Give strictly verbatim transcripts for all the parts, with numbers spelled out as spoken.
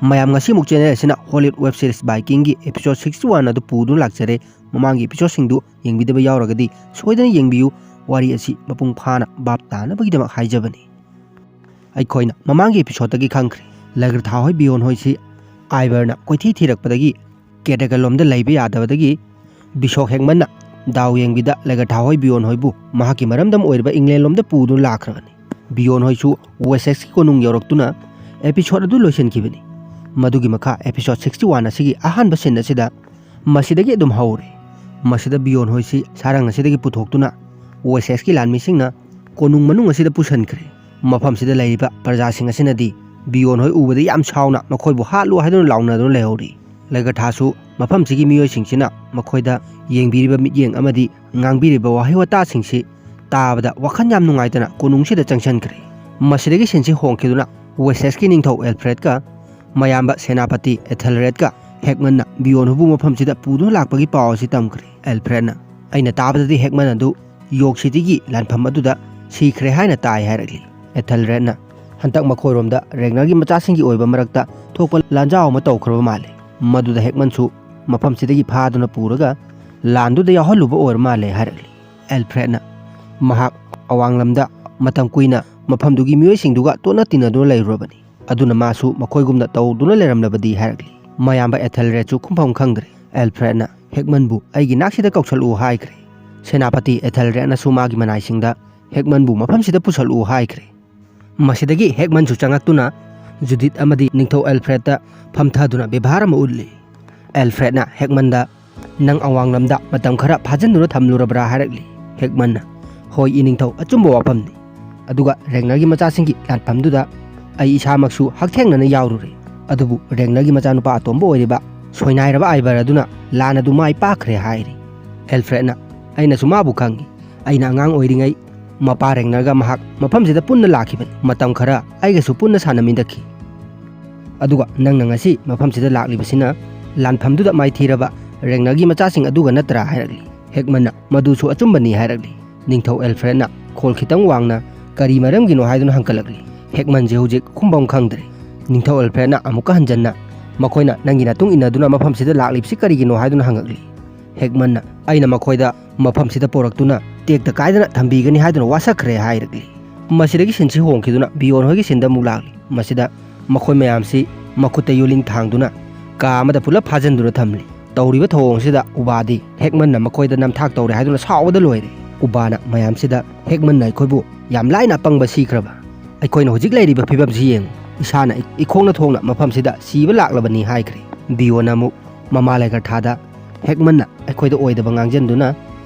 ꯃꯌꯥꯝ, ꯉꯁꯤꯃꯨꯛ ꯆꯦꯅꯦꯜ ꯑꯁꯤꯅ ꯍꯣꯂꯤꯋꯨꯗ ꯋꯦꯕ ꯁꯤꯔꯤꯁ ꯕꯥꯏꯀꯤꯡꯒꯤ ꯑꯦꯄꯤꯁꯣꯗ sixty one ꯑꯗꯨ ꯄꯨꯗꯨꯅ ꯂꯥꯛꯆꯔꯦ꯫ ꯃꯃꯥꯡꯒꯤ ꯑꯦꯄꯤꯁꯣꯗꯁꯤꯡꯗꯨ ꯌꯦꯡꯕꯤꯗꯕ ꯌꯥꯎꯔꯒꯗꯤ ꯁꯣꯏꯗꯅ ꯌꯦꯡꯕꯤꯌꯨ꯫ ꯋꯥꯔꯤ ꯑꯁꯤ ꯃꯄꯨꯡ ꯐꯥꯅ ꯚꯥꯞ ꯇꯥꯅꯕꯒꯤꯗꯃꯛ ꯍꯥꯏꯖꯕꯅꯤ꯫ ꯑꯩꯈꯣꯏꯅ ꯃꯃꯥꯡꯒꯤ ꯑꯦꯄꯤꯁꯣꯗꯇꯒꯤ ꯈꯪꯈ꯭ꯔꯦ, ꯂꯒꯔꯊꯥ ꯍꯣꯏ ꯕꯤꯌꯣꯟ ꯍꯣꯏꯁꯤ ꯑꯥꯏꯕꯔꯅ ꯀꯣꯏꯊꯤ ꯊꯤꯔꯛꯄꯗꯒꯤ ꯀꯦꯇꯦꯒꯜ ꯂꯣꯝꯗ ꯂꯩꯕ ꯌꯥꯗꯕꯗꯒꯤ ꯕꯤꯁꯣꯛ ꯍꯦꯛꯃꯟꯅ ꯗꯥꯎ ꯌꯦꯡꯕꯤꯗ ꯂꯒꯔꯊꯥ ꯍꯣꯏ ꯕꯤꯌꯣꯟ ꯍꯣꯏꯕꯨ ꯃꯍꯥꯛꯀꯤ ꯃꯔꯝꯗꯝ ꯑꯣꯏꯔꯤꯕ ꯏꯪꯂꯦꯟ ꯂꯣꯝꯗ ꯄꯨꯗꯨꯅ ꯂꯥꯛꯈ꯭ꯔꯕꯅꯤ꯫ ꯕꯤꯌꯣꯟ ꯍꯣꯏꯁꯨ ꯋꯦꯁꯦꯛꯁꯀꯤ ꯀꯣꯅꯨꯡ ꯌꯧꯔꯛꯇꯨꯅ ꯑꯦꯄꯤꯁꯣꯗ ꯑꯗꯨ ꯂꯣꯏꯁꯤꯟꯈꯤꯕꯅꯤ꯫ ꯃꯗꯨꯒꯤ ꯃꯈꯥ ꯑꯦꯄꯤꯁꯣꯗ sixty one ꯑꯁꯤꯒꯤ ꯑꯍꯥꯟꯕ ꯁꯤꯟ ꯑꯁꯤꯗ ꯃꯁꯤꯗꯒꯤ ꯑꯗꯨꯝ ꯍꯧꯔꯦ꯫ ꯃꯁꯤꯗ ꯕꯤꯌꯣꯟ ꯍꯣꯏꯁꯤ ꯁꯥꯔꯪ ꯑꯁꯤꯗꯒꯤ ꯄꯨꯊꯣꯛꯇꯨꯅ ꯋꯦꯁꯦꯛꯁꯀꯤ ꯂꯥꯟꯃꯤꯁꯤꯡꯅ ꯀꯣꯅꯨꯡ ꯃꯅꯨꯡ ꯑꯁꯤꯗ ꯄꯨꯁꯤꯟꯈ꯭ꯔꯦ꯫ ꯃꯐꯝꯁꯤꯗ ꯂꯩꯔꯤꯕ ꯄ꯭ꯔꯖꯥꯁꯤꯡ ꯑꯁꯤꯅꯗꯤ ꯕꯤꯌꯣꯟ ꯍꯣꯏ ꯎꯕꯗ ꯌꯥꯝ ꯁꯥꯎꯅ ꯃꯈꯣꯏꯕꯨ ꯍꯥꯠꯂꯨ ꯍꯥꯏꯗꯨꯅ ꯂꯥꯎꯅꯗꯨꯅ ꯂꯩꯍꯧꯔꯤ꯫ ꯂꯒꯔꯊꯥꯁꯨ ꯃꯐꯝꯁꯤꯒꯤ ꯃꯤꯑꯣꯏꯁꯤꯡꯁꯤꯅ ꯃꯈꯣꯏꯗ ꯌꯦꯡꯕꯤꯔꯤꯕ ꯃꯤꯠꯌꯦꯡ ꯑꯃꯗꯤ ꯉꯥꯡꯕꯤꯔꯤꯕ ꯋꯥꯍꯩ ꯋꯥꯇꯥꯁꯤꯡꯁꯤ ꯇꯥꯕꯗ ꯋꯥꯈꯜ ꯌꯥꯝ ꯅꯨꯡꯉꯥꯏꯇꯅ ꯀꯣꯅꯨꯡꯁꯤꯗ ꯆꯪꯁꯤꯟꯈ꯭ꯔꯦ꯫ ꯃꯁꯤꯗꯒꯤ ꯁꯤꯟꯁꯤ ꯍꯣꯡꯈꯤꯗꯨꯅ ꯋꯦꯁꯦꯛꯁꯀꯤ ꯅꯤꯡꯊꯧ ꯑꯦꯜꯐ꯭ꯔꯦꯗꯀ ꯃꯌꯥꯝꯕ ꯁꯦꯅꯥꯄꯇꯤ ꯑꯦꯊꯦꯜꯔꯦꯗꯀ ꯍꯦꯛꯃꯟꯅ ꯕꯤꯌꯣꯟ ꯍꯣꯏꯕꯨ ꯃꯐꯝꯁꯤꯗ ꯄꯨꯗꯨꯅ ꯂꯥꯛꯄꯒꯤ ꯄꯥꯎ ꯑꯁꯤ ꯇꯝꯈ꯭ꯔꯦ꯫ ꯑꯦꯜꯐ꯭ꯔꯦꯗꯅ, "ꯑꯩꯅ ꯇꯥꯕꯗꯗꯤ ꯍꯦꯛꯃꯟ ꯑꯗꯨ ꯌꯣꯔꯛ ꯁꯤꯇꯤꯒꯤ ꯂꯥꯟꯐꯝ ꯑꯗꯨꯗ ꯁꯤꯈ꯭ꯔꯦ ꯍꯥꯏꯅ ꯇꯥꯏ" ꯍꯥꯏꯔꯛꯂꯤ꯫ ꯑꯦꯊꯦꯜꯔꯦꯗꯅ, "ꯍꯟꯗꯛ ꯃꯈꯣꯏꯔꯣꯝꯗ ꯔꯦꯒꯅꯔꯒꯤ ꯃꯆꯥꯁꯤꯡꯒꯤ ꯑꯣꯏꯕ ꯃꯔꯛꯇ ꯊꯣꯛꯄ ꯂꯥꯟꯖꯥꯎ ꯑꯃ ꯇꯧꯈ꯭ꯔꯕ ꯃꯥꯜꯂꯦ꯫ ꯃꯗꯨꯗ ꯍꯦꯛꯃꯟꯁꯨ ꯃꯐꯝꯁꯤꯗꯒꯤ ꯐꯥꯗꯨꯅ ꯄꯨꯔꯒ ꯂꯥꯟꯗꯨꯗ ꯌꯥꯎꯍꯜꯂꯨꯕ ꯑꯣꯏꯔ ꯃꯥꯜꯂꯦ" ꯍꯥꯏꯔꯛꯂꯤ꯫ ꯑꯦꯜꯐ꯭ꯔꯦꯗꯅ, "ꯃꯍꯥꯛ ꯑꯋꯥꯡꯂꯝꯗ ꯃꯇꯝ ꯀꯨꯏꯅ ꯃꯐꯝꯗꯨꯒꯤ ꯃꯤꯑꯣꯏꯁꯤꯡꯗꯨꯒ ꯇꯣꯠꯅ ꯇꯤꯟꯅꯗꯨꯅ ꯂꯩꯔꯨꯔꯕꯅꯤ꯫ ꯑꯗꯨꯅ ꯃꯥꯁꯨ ꯃꯈꯣꯏꯒꯨꯝꯅ ꯇꯧꯗꯨꯅ ꯂꯩꯔꯝꯂꯕꯗꯤ" ꯍꯥꯏꯔꯛꯂꯤ꯫ ꯃꯌꯥꯝꯕ ꯑꯦꯊꯦꯜꯔꯦꯗꯁꯨ ꯈꯨꯝꯐꯝ ꯈꯪꯗ꯭ꯔꯦ꯫ ꯑꯦꯜꯐ꯭ꯔꯦꯗꯅ, "ꯍꯦꯛꯃꯟꯕꯨ ꯑꯩꯒꯤ ꯅꯥꯛꯁꯤꯗ ꯀꯧꯁꯜꯂꯛꯎ" ꯍꯥꯏꯈ꯭ꯔꯦ꯫ ꯁꯦꯅꯥꯄꯇꯤ ꯑꯦꯊꯦꯜꯔꯦꯗꯅꯁꯨ ꯃꯥꯒꯤ ꯃꯅꯥꯏꯁꯤꯡꯗ ꯍꯦꯛꯃꯟꯕꯨ ꯃꯐꯝꯁꯤꯗ ꯄꯨꯁꯜꯂꯛꯎ ꯍꯥꯏꯈ꯭ꯔꯦ꯫ ꯃꯁꯤꯗꯒꯤ ꯍꯦꯛꯃꯟꯁꯨ ꯆꯪꯂꯛꯇꯨꯅ ꯖꯨꯗꯤꯠ ꯑꯃꯗꯤ ꯅꯤꯡꯊꯧ ꯑꯦꯜꯐ꯭ꯔꯦꯗꯇ ꯐꯝꯊꯗꯨꯅ ꯕꯦꯕꯥꯔ ꯑꯃ ꯎꯠꯂꯤ꯫ ꯑꯦꯜꯐ꯭ꯔꯦꯗꯅ ꯍꯦꯛꯃꯟꯗ, "ꯅꯪ ꯑꯋꯥꯡꯂꯝꯗ ꯃꯇꯝ ꯈꯔ ꯐꯥꯖꯤꯟꯗꯨꯅ ꯊꯝꯂꯨꯔꯕ꯭ꯔꯥ?" ꯍꯥꯏꯔꯛꯂꯤ꯫ ꯍꯦꯛꯃꯟꯅ, "ꯍꯣꯏ, ꯏꯅꯤꯡꯊꯧ, ꯑꯆꯨꯝꯕ ꯋꯥꯐꯝꯅꯤ꯫ ꯑꯗꯨꯒ ꯔꯦꯒꯅꯔꯒꯤ ꯃꯆꯥꯁꯤꯡꯒꯤ ꯂꯥꯟꯐꯝꯗꯨꯗ ꯑꯩ ꯏꯁꯥꯃꯛꯁꯨ ꯍꯛꯊꯦꯡꯅꯅ ꯌꯥꯎꯔꯨꯔꯦ꯫ ꯑꯗꯨꯕꯨ ꯔꯦꯒꯅꯔꯒꯤ ꯃꯆꯥꯅꯨꯄꯥ ꯑꯇꯣꯝꯕ ꯑꯣꯏꯔꯤꯕ ꯁꯣꯏꯅꯥꯏꯔꯕ ꯑꯥꯏꯕꯔ ꯑꯗꯨꯅ ꯂꯥꯟ ꯑꯗꯨ ꯃꯥꯏ ꯄꯥꯛꯈ꯭ꯔꯦ" ꯍꯥꯏꯔꯤ꯫ ꯑꯦꯜꯐ꯭ꯔꯦꯗꯅ, "ꯑꯩꯅꯁꯨ ꯃꯥꯕꯨ ꯈꯪꯏ꯫ ꯑꯩꯅ ꯑꯉꯥꯡ ꯑꯣꯏꯔꯤꯉꯩ ꯃꯄꯥ ꯔꯦꯒꯅꯔꯒ ꯃꯍꯥꯛ ꯃꯐꯝꯁꯤꯗ ꯄꯨꯟꯅ ꯂꯥꯛꯈꯤꯕꯅꯤ꯫ ꯃꯇꯝ ꯈꯔ ꯑꯩꯒꯁꯨ ꯄꯨꯟꯅ ꯁꯥꯟꯅꯃꯤꯟꯅꯈꯤ꯫ ꯑꯗꯨꯒ ꯅꯪꯅ ꯉꯁꯤ ꯃꯐꯝꯁꯤꯗ ꯂꯥꯛꯂꯤꯕꯁꯤꯅ ꯂꯥꯟꯐꯝꯗꯨꯗ ꯃꯥꯏꯊꯤꯔꯕ ꯔꯦꯒꯅꯔꯒꯤ ꯃꯆꯥꯁꯤꯡ ꯑꯗꯨꯒ ꯅꯠꯇ꯭ꯔꯥ?" ꯍꯥꯏꯔꯛꯂꯤ꯫ ꯍꯦꯛꯃꯟꯅ, "ꯃꯗꯨꯁꯨ ꯑꯆꯨꯝꯕꯅꯤ" ꯍꯥꯏꯔꯛꯂꯤ꯫ ꯅꯤꯡꯊꯧ ꯑꯦꯜꯐ꯭ꯔꯦꯗꯅ ꯈꯣꯜ ꯈꯤꯇꯪ ꯋꯥꯡꯅ, "ꯀꯔꯤ ꯃꯔꯝꯒꯤꯅꯣ?" ꯍꯥꯏꯗꯨꯅ ꯍꯪꯒꯠꯂꯛꯂꯤ꯫ ꯍꯦꯛꯃꯟꯁꯦ ꯍꯧꯖꯤꯛ ꯈꯨꯝꯐꯝ ꯈꯪꯗ꯭ꯔꯦ꯫ ꯅꯤꯡꯊꯧ ꯑꯦꯜꯐ꯭ꯔꯦꯗꯅ ꯑꯃꯨꯛꯀ ꯍꯟꯖꯟꯅ ꯃꯈꯣꯏꯅ ꯅꯪꯒꯤ ꯃꯇꯨꯡ ꯏꯟꯅꯗꯨꯅ ꯃꯐꯝꯁꯤꯗ ꯂꯥꯛꯂꯤꯕꯁꯤ ꯀꯔꯤꯒꯤꯅꯣ ꯍꯥꯏꯗꯨꯅ ꯍꯪꯉꯛꯂꯤ꯫ ꯍꯦꯛꯃꯟꯅ ꯑꯩꯅ ꯃꯈꯣꯏꯗ ꯃꯐꯝꯁꯤꯗ ꯄꯨꯔꯛꯇꯨꯅ ꯇꯦꯛꯇ ꯀꯥꯏꯗꯅ ꯊꯝꯕꯤꯒꯅꯤ ꯍꯥꯏꯗꯨꯅ ꯋꯥꯁꯛꯈ꯭ꯔꯦ ꯍꯥꯏꯔꯛꯂꯤ꯫ ꯃꯁꯤꯗꯒꯤ ꯁꯤꯟꯁꯤ ꯍꯣꯡꯈꯤꯗꯨꯅ ꯕꯤꯌꯣꯟ ꯍꯣꯏꯒꯤ ꯁꯤꯟꯗ ꯑꯃꯨꯛ ꯂꯥꯛꯂꯤ꯫ ꯃꯁꯤꯗ ꯃꯈꯣꯏ ꯃꯌꯥꯝꯁꯤ ꯃꯈꯨꯠꯇ ꯌꯨꯂꯤꯡ ꯊꯥꯡꯗꯨꯅ ꯀꯥ ꯑꯃꯗ ꯄꯨꯂꯞ ꯐꯥꯖꯤꯟꯗꯨꯅ ꯊꯝꯂꯤ꯫ ꯇꯧꯔꯤꯕ ꯊꯧꯑꯣꯡꯁꯤꯗ ꯎꯕꯥꯗꯤ ꯍꯦꯛꯃꯟꯅ ꯃꯈꯣꯏꯗ ꯅꯝꯊꯥꯛ ꯇꯧꯔꯦ ꯍꯥꯏꯗꯨꯅ ꯁꯥꯎꯕꯗ ꯂꯣꯏꯔꯦ꯫ ꯎꯕꯥꯅ ꯃꯌꯥꯝꯁꯤꯗ ꯍꯦꯛꯃꯟꯅ ꯑꯩꯈꯣꯏꯕꯨ ꯌꯥꯝ ꯂꯥꯏꯅ ꯑꯄꯪꯕ ꯁꯤꯈ꯭ꯔꯕ꯫ ꯑꯩꯈꯣꯏꯅ ꯍꯧꯖꯤꯛ ꯂꯩꯔꯤꯕ ꯐꯤꯕꯝꯁꯤ ꯌꯦꯡꯉꯨ꯫ ꯏꯁꯥꯅ ꯏ-, ꯏꯈꯣꯡꯅ ꯊꯣꯡꯅ ꯃꯐꯝꯁꯤꯗ ꯁꯤꯕ ꯂꯥꯛꯂꯕꯅꯤ ꯍꯥꯏꯈ꯭ꯔꯦ꯫ ꯕꯤꯌꯣꯟꯅ ꯑꯃꯨꯛ ꯃꯃꯥ ꯂꯩꯒꯔꯊꯥꯗ ꯍꯦꯛꯃꯟꯅ ꯑꯩꯈꯣꯏꯗ ꯑꯣꯏꯗꯕ ꯉꯥꯡꯖꯟꯗꯨꯅ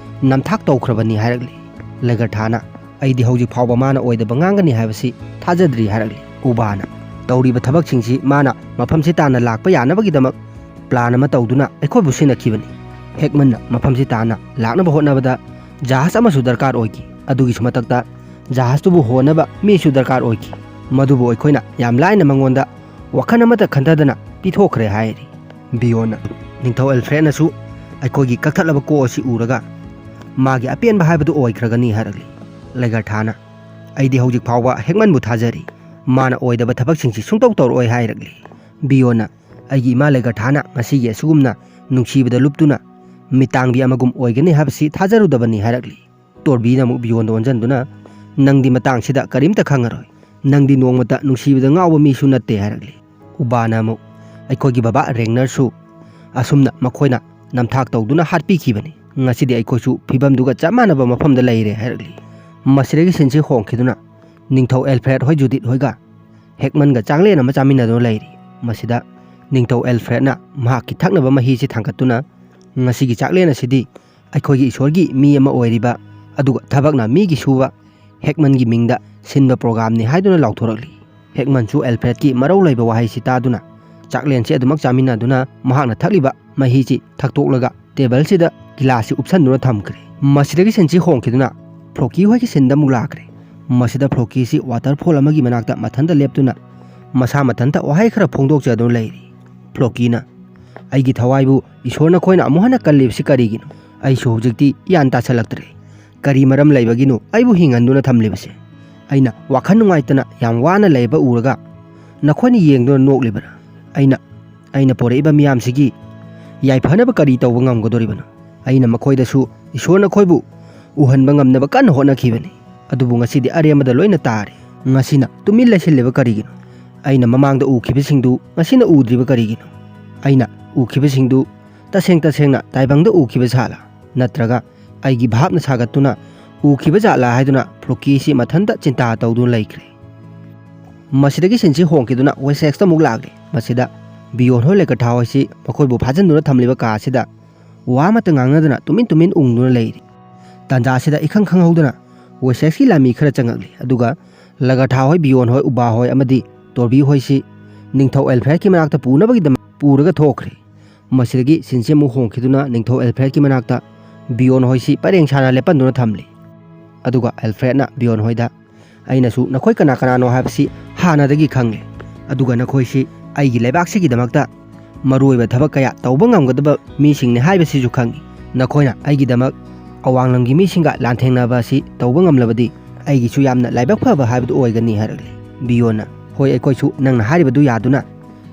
ꯅꯝꯊꯥꯛ ꯇꯧꯈ꯭ꯔꯕꯅꯤ ꯍꯥꯏꯔꯛꯂꯤ꯫ ꯂꯩꯒꯔꯊꯥꯅ ꯑꯩꯗꯤ ꯍꯧꯖꯤꯛ ꯐꯥꯎꯕ ꯃꯥꯅ ꯑꯣꯏꯗꯕ ꯉꯥꯡꯒꯅꯤ ꯍꯥꯏꯕꯁꯤ ꯊꯥꯖꯗ꯭ꯔꯤ ꯍꯥꯏꯔꯛꯂꯤ꯫ ꯎꯕꯥꯅ ꯇꯧꯔꯤꯕ ꯊꯕꯛꯁꯤꯡꯁꯤ ꯃꯥꯅ ꯃꯐꯝꯁꯤ ꯇꯥꯟꯅ ꯂꯥꯛꯄ ꯌꯥꯅꯕꯒꯤꯗꯃꯛ ꯄ꯭ꯂꯥꯟ ꯑꯃ ꯇꯧꯗꯨꯅ ꯑꯩꯈꯣꯏꯕꯨ ꯁꯤꯟꯅꯈꯤꯕꯅꯤ꯫ ꯍꯦꯛꯃꯟꯅ ꯃꯐꯝꯁꯤ ꯇꯥꯟꯅ ꯂꯥꯛꯅꯕ ꯍꯣꯠꯅꯕꯗ ꯖꯍꯥꯖ ꯑꯃꯁꯨ ꯗꯔꯀꯥꯔ ꯑꯣꯏꯈꯤ꯫ ꯑꯗꯨꯒꯤꯁꯨ ꯃꯊꯛꯇ ꯖꯍꯥꯖꯇꯨꯕꯨ ꯍꯣꯅꯕ ꯃꯤꯁꯨ ꯗꯔꯀꯥꯔ ꯑꯣꯏꯈꯤ꯫ ꯃꯗꯨꯕꯨ ꯑꯩꯈꯣꯏꯅ ꯌꯥꯝ ꯂꯥꯏꯅ ꯃꯉꯣꯟꯗ ꯋꯥꯈꯜ ꯑꯃꯠꯇ ꯈꯟꯊꯗꯅ ꯄꯤꯊꯣꯛꯈ꯭ꯔꯦ ꯍꯥꯏꯔꯤ꯫ ꯕꯤꯌꯣꯟꯅ ꯅꯤꯡꯊꯧ ꯑꯦꯜꯐ꯭ꯔꯦꯗꯅꯁꯨ ꯑꯩꯈꯣꯏꯒꯤ ꯀꯛꯊꯠꯂꯕ ꯀꯣꯛ ꯑꯁꯤ ꯎꯔꯒ ꯃꯥꯒꯤ ꯑꯄꯦꯟꯕ ꯍꯥꯏꯕꯗꯨ ꯑꯣꯏꯈ꯭ꯔꯒꯅꯤ ꯍꯥꯏꯔꯛꯂꯤ꯫ ꯂꯩꯒꯔꯊꯥꯅ ꯑꯩꯗꯤ ꯍꯧꯖꯤꯛ ꯐꯥꯎꯕ ꯍꯦꯛꯃꯟꯕꯨ ꯊꯥꯖꯔꯤ꯫ ꯃꯥꯅ ꯑꯣꯏꯗꯕ ꯊꯕꯛꯁꯤꯡꯁꯤ ꯁꯨꯡꯇꯧ ꯇꯧꯔꯛꯑꯣꯏ ꯍꯥꯏꯔꯛꯂꯤ꯫ ꯕꯤꯌꯣꯟꯅ ꯑꯩꯒꯤ ꯏꯃꯥ ꯂꯩꯒꯔꯊꯥꯅ ꯉꯁꯤꯒꯤ ꯑꯁꯤꯒꯨꯝꯅ ꯅꯨꯡꯁꯤꯕꯗ ꯂꯨꯞꯇꯨꯅ ꯃꯤꯇꯥꯡꯕꯤ ꯑꯃꯒꯨꯝ ꯑꯣꯏꯒꯅꯤ ꯍꯥꯏꯕꯁꯤ ꯊꯥꯖꯔꯨꯗꯕꯅꯤ ꯍꯥꯏꯔꯛꯂꯤ꯫ ꯇꯣꯔꯕꯤꯅ ꯑꯃꯨꯛ ꯕꯤꯌꯣꯟꯗ ꯑꯣꯟꯁꯤꯟꯗꯨꯅ ꯅꯪꯗꯤ ꯃꯇꯥꯡꯁꯤꯗ ꯀꯔꯤꯝꯇ ꯈꯪꯉꯔꯣꯏ꯫ ꯅꯪꯗꯤ ꯅꯣꯡꯃꯇ ꯅꯨꯡꯁꯤꯕꯗ ꯉꯥꯎꯕ ꯃꯤꯁꯨ ꯅꯠꯇꯦ ꯍꯥꯏꯔꯛꯂꯤ꯫ ꯎꯕꯥꯅ ꯑꯃꯨꯛ ꯑꯩꯈꯣꯏꯒꯤ ꯕꯕꯥ ꯔꯦꯡꯅꯔꯁꯨ ꯑꯁꯨꯝꯅ ꯃꯈꯣꯏꯅ ꯅꯝꯊꯥꯛ ꯇꯧꯗꯨꯅ ꯍꯥꯠꯄꯤꯈꯤꯕꯅꯤ꯫ ꯉꯁꯤꯗꯤ ꯑꯩꯈꯣꯏꯁꯨ ꯐꯤꯕꯝꯗꯨꯒ ꯆꯞ ꯃꯥꯟꯅꯕ ꯃꯐꯝꯗ ꯂꯩꯔꯦ ꯍꯥꯏꯔꯛꯂꯤ꯫ ꯃꯁꯤꯗꯒꯤ ꯁꯤꯟꯁꯤ ꯍꯣꯡꯈꯤꯗꯨꯅ ꯅꯤꯡꯊꯧ ꯑꯦꯜꯐ꯭ꯔꯦꯗ ꯍꯣꯏ ꯖꯨꯗꯤꯠ ꯍꯣꯏꯒ ꯍꯦꯛꯃꯟꯒ ꯆꯥꯛꯂꯦꯟ ꯑꯃ ꯆꯥꯃꯤꯟꯅꯗꯨꯅ ꯂꯩꯔꯤ꯫ ꯃꯁꯤꯗ ꯅꯤꯡꯊꯧ ꯑꯦꯜꯐ꯭ꯔꯦꯗꯅ ꯃꯍꯥꯛꯀꯤ ꯊꯛꯅꯕ ꯃꯍꯤꯁꯤ ꯊꯥꯡꯒꯠꯇꯨꯅ ꯉꯁꯤꯒꯤ ꯆꯥꯛꯂꯦꯟ ꯑꯁꯤꯗꯤ ꯑꯩꯈꯣꯏꯒꯤ ꯏꯁꯣꯔꯒꯤ ꯃꯤ ꯑꯃ ꯑꯣꯏꯔꯤꯕ ꯑꯗꯨꯒ ꯊꯕꯛꯅ ꯃꯤꯒꯤ ꯁꯨꯕ ꯍꯦꯛꯃꯟꯒꯤ ꯃꯤꯡꯗ ꯁꯤꯟꯕ ꯄ꯭ꯔꯣꯒꯥꯝꯅꯤ ꯍꯥꯏꯗꯨꯅ ꯂꯥꯎꯊꯣꯔꯛꯂꯤ꯫ ꯍꯦꯛꯃꯟꯁꯨ ꯑꯦꯜꯐ꯭ꯔꯦꯗꯀꯤ ꯃꯔꯧ ꯂꯩꯕ ꯋꯥꯍꯩꯁꯤ ꯇꯥꯗꯨꯅ ꯆꯥꯛꯂꯦꯟꯁꯤ ꯑꯗꯨꯃꯛ ꯆꯥꯃꯤꯟꯅꯗꯨꯅ ꯃꯍꯥꯛꯅ ꯊꯛꯂꯤꯕ ꯃꯍꯤꯁꯤ ꯊꯛꯇꯣꯛꯂꯒ ꯇꯦꯕꯜꯁꯤꯗ ꯒꯤꯂꯥꯁꯁꯤ ꯎꯞꯁꯟꯗꯨꯅ ꯊꯝꯈ꯭ꯔꯦ꯫ ꯃꯁꯤꯗꯒꯤ ꯁꯤꯟꯁꯤ ꯍꯣꯡꯈꯤꯗꯨꯅ ꯐ꯭ꯂꯣꯀꯤ ꯍꯣꯏꯒꯤ ꯁꯤꯟꯗ ꯑꯃꯨꯛ ꯂꯥꯛꯈ꯭ꯔꯦ꯫ ꯃꯁꯤꯗ ꯐ꯭ꯂꯣꯀꯤꯁꯤ ꯋꯥꯇꯔꯐꯣꯜ ꯑꯃꯒꯤ ꯃꯅꯥꯛꯇ ꯃꯊꯟꯇ ꯂꯦꯞꯇꯨꯅ ꯃꯁꯥ ꯃꯊꯟꯇ ꯋꯥꯍꯩ ꯈꯔ ꯐꯣꯡꯗꯣꯛꯆꯗꯨꯅ ꯂꯩꯔꯤ꯫ ꯐ꯭ꯂꯣꯀꯤꯅ ꯑꯩꯒꯤ ꯊꯋꯥꯏꯕꯨ ꯏꯁꯣꯔ ꯅꯈꯣꯏꯅ ꯑꯃꯨꯛ ꯍꯟꯅ ꯀꯜꯂꯤꯕꯁꯤ ꯀꯔꯤꯒꯤꯅꯣ? ꯑꯩꯁꯨ ꯍꯧꯖꯤꯛꯇꯤ ꯒ꯭ꯌꯥꯟ ꯇꯥꯁꯜꯂꯛꯇ꯭ꯔꯦ꯫ ꯀꯔꯤ ꯃꯔꯝ ꯂꯩꯕꯒꯤꯅꯣ ꯑꯩꯕꯨ ꯍꯤꯡꯍꯟꯗꯨꯅ ꯊꯝꯂꯤꯕꯁꯦ? ꯑꯩꯅ ꯋꯥꯈꯜ ꯅꯨꯡꯉꯥꯏꯇꯅ ꯌꯥꯝ ꯋꯥꯅ ꯂꯩꯕ ꯎꯔꯒ ꯅꯈꯣꯏꯅ ꯌꯦꯡꯗꯨꯅ ꯅꯣꯛꯂꯤꯕ꯭ꯔꯥ? ꯑꯩꯅ, ꯑꯩꯅ ꯄꯣꯔꯛꯏꯕ ꯃꯤꯌꯥꯝꯁꯤꯒꯤ ꯌꯥꯏꯐꯅꯕ ꯀꯔꯤ ꯇꯧꯕ ꯉꯝꯒꯗꯧꯔꯤꯕꯅꯣ? ꯑꯩꯅ ꯃꯈꯣꯏꯗꯁꯨ ꯏꯁꯣꯔꯅ ꯑꯩꯈꯣꯏꯕꯨ ꯎꯍꯟꯕ ꯉꯝꯅꯕ ꯀꯟꯅ ꯍꯣꯠꯅꯈꯤꯕꯅꯤ꯫ ꯑꯗꯨꯕꯨ ꯉꯁꯤꯗꯤ ꯑꯔꯦꯝꯕꯗ ꯂꯣꯏꯅ ꯇꯥꯔꯦ꯫ ꯉꯁꯤꯅ ꯇꯨꯃꯤꯟ ꯂꯩꯁꯤꯜꯂꯤꯕ ꯀꯔꯤꯒꯤꯅꯣ? ꯑꯩꯅ ꯃꯃꯥꯡꯗ ꯎꯈꯤꯕꯁꯤꯡꯗꯨ ꯉꯁꯤꯅ ꯎꯗ꯭ꯔꯤꯕ ꯀꯔꯤꯒꯤꯅꯣ? ꯑꯩꯅ ꯎꯈꯤꯕꯁꯤꯡꯗꯨ ꯇꯁꯦꯡ ꯇꯁꯦꯡꯅ ꯇꯥꯏꯕꯪꯗ ꯎꯈꯤꯕ ꯖꯥꯠꯂꯥ? ꯅꯠꯇ꯭ꯔꯒ ꯑꯩꯒꯤ ꯚꯥꯞꯅ ꯁꯥꯒꯠꯇꯨꯅ ꯎꯈꯤꯕ ꯖꯥꯠꯂꯥ ꯍꯥꯏꯗꯨꯅ ꯐ꯭ꯂꯣꯀꯤꯁꯤ ꯃꯊꯟꯇ ꯆꯤꯟꯇꯥ ꯇꯧꯗꯨꯅ ꯂꯩꯈ꯭ꯔꯦ꯫ ꯃꯁꯤꯗꯒꯤ ꯁꯤꯟꯁꯤ ꯍꯣꯡꯈꯤꯗꯨꯅ ꯋꯦꯁꯦꯛꯁꯇ ꯑꯃꯨꯛ ꯂꯥꯛꯂꯦ꯫ ꯃꯁꯤꯗ ꯕꯤꯌꯣꯟ ꯍꯣꯏ ꯂꯦꯒꯊꯥ ꯍꯣꯏꯁꯤ ꯃꯈꯣꯏꯕꯨ ꯐꯥꯖꯤꯟꯗꯨꯅ ꯊꯝꯂꯤꯕ ꯀꯥ ꯑꯁꯤꯗ ꯋꯥ ꯑꯃꯠꯇ ꯉꯥꯡꯅꯗꯅ ꯇꯨꯃꯤꯟ ꯇꯨꯃꯤꯟ ꯎꯪꯗꯨꯅ ꯂꯩꯔꯤ꯫ ꯇꯥꯟꯖꯥ ꯑꯁꯤꯗ ꯏꯈꯪ ꯈꯪꯍꯧꯗꯅ ꯋꯦꯁꯦꯛꯁꯀꯤ ꯂꯥꯟꯃꯤ ꯈꯔ ꯆꯪꯉꯛꯂꯤ꯫ ꯑꯗꯨꯒ ꯂꯦꯒꯊꯥ ꯍꯣꯏ, ꯕꯤꯌꯣꯟ ꯍꯣꯏ, ꯎꯕꯥ ꯍꯣꯏ ꯑꯃꯗꯤ ꯇꯣꯔꯕꯤ ꯍꯣꯏꯁꯤ ꯅꯤꯡꯊꯧ ꯑꯦꯜꯐ꯭ꯔꯦꯗꯀꯤ ꯃꯅꯥꯛꯇ ꯄꯨꯅꯕꯒꯤꯗꯃꯛ ꯄꯨꯔꯒ ꯊꯣꯛꯈ꯭ꯔꯦ꯫ ꯃꯁꯤꯗꯒꯤ ꯁꯤꯟꯁꯤ ꯑꯃꯨꯛ ꯍꯣꯡꯈꯤꯗꯨꯅ ꯅꯤꯡꯊꯧ ꯑꯦꯜꯐ꯭ꯔꯦꯗꯀꯤ ꯃꯅꯥꯛꯇ ꯕꯤꯌꯣꯟ ꯍꯣꯏꯁꯤ ꯄꯔꯦꯡ ꯁꯥꯅ ꯂꯦꯞꯍꯟꯗꯨꯅ ꯊꯝꯂꯤ꯫ ꯑꯗꯨꯒ ꯑꯦꯜꯐ꯭ꯔꯦꯗꯅ ꯕꯤꯌꯣꯟ ꯍꯣꯏꯗ, "ꯑꯩꯅꯁꯨ ꯅꯈꯣꯏ ꯀꯅꯥ ꯀꯅꯥꯅꯣ ꯍꯥꯏꯕꯁꯤ ꯍꯥꯟꯅꯗꯒꯤ ꯈꯪꯂꯦ꯫ ꯑꯗꯨꯒ ꯅꯈꯣꯏꯁꯤ ꯑꯩꯒꯤ ꯂꯩꯕꯥꯛꯁꯤꯒꯤꯗꯃꯛꯇ ꯃꯔꯨꯑꯣꯏꯕ ꯊꯕꯛ ꯀꯌꯥ ꯇꯧꯕ ꯉꯝꯒꯗꯕ ꯃꯤꯁꯤꯡꯅꯤ ꯍꯥꯏꯕꯁꯤꯁꯨ ꯈꯪꯏ꯫ ꯅꯈꯣꯏꯅ ꯑꯩꯒꯤꯗꯃꯛ ꯑꯋꯥꯡꯂꯝꯒꯤ ꯃꯤꯁꯤꯡꯒ ꯂꯥꯟꯊꯦꯡꯅꯕ ꯑꯁꯤ ꯇꯧꯕ ꯉꯝꯂꯕꯗꯤ ꯑꯩꯒꯤꯁꯨ ꯌꯥꯝꯅ ꯂꯥꯏꯕꯛ ꯐꯕ ꯍꯥꯏꯕꯗꯨ ꯑꯣꯏꯒꯅꯤ" ꯍꯥꯏꯔꯛꯂꯤ꯫ ꯕꯤꯌꯣꯟꯅ, "ꯍꯣꯏ, ꯑꯩꯈꯣꯏꯁꯨ ꯅꯪꯅ ꯍꯥꯏꯔꯤꯕꯗꯨ ꯌꯥꯗꯨꯅ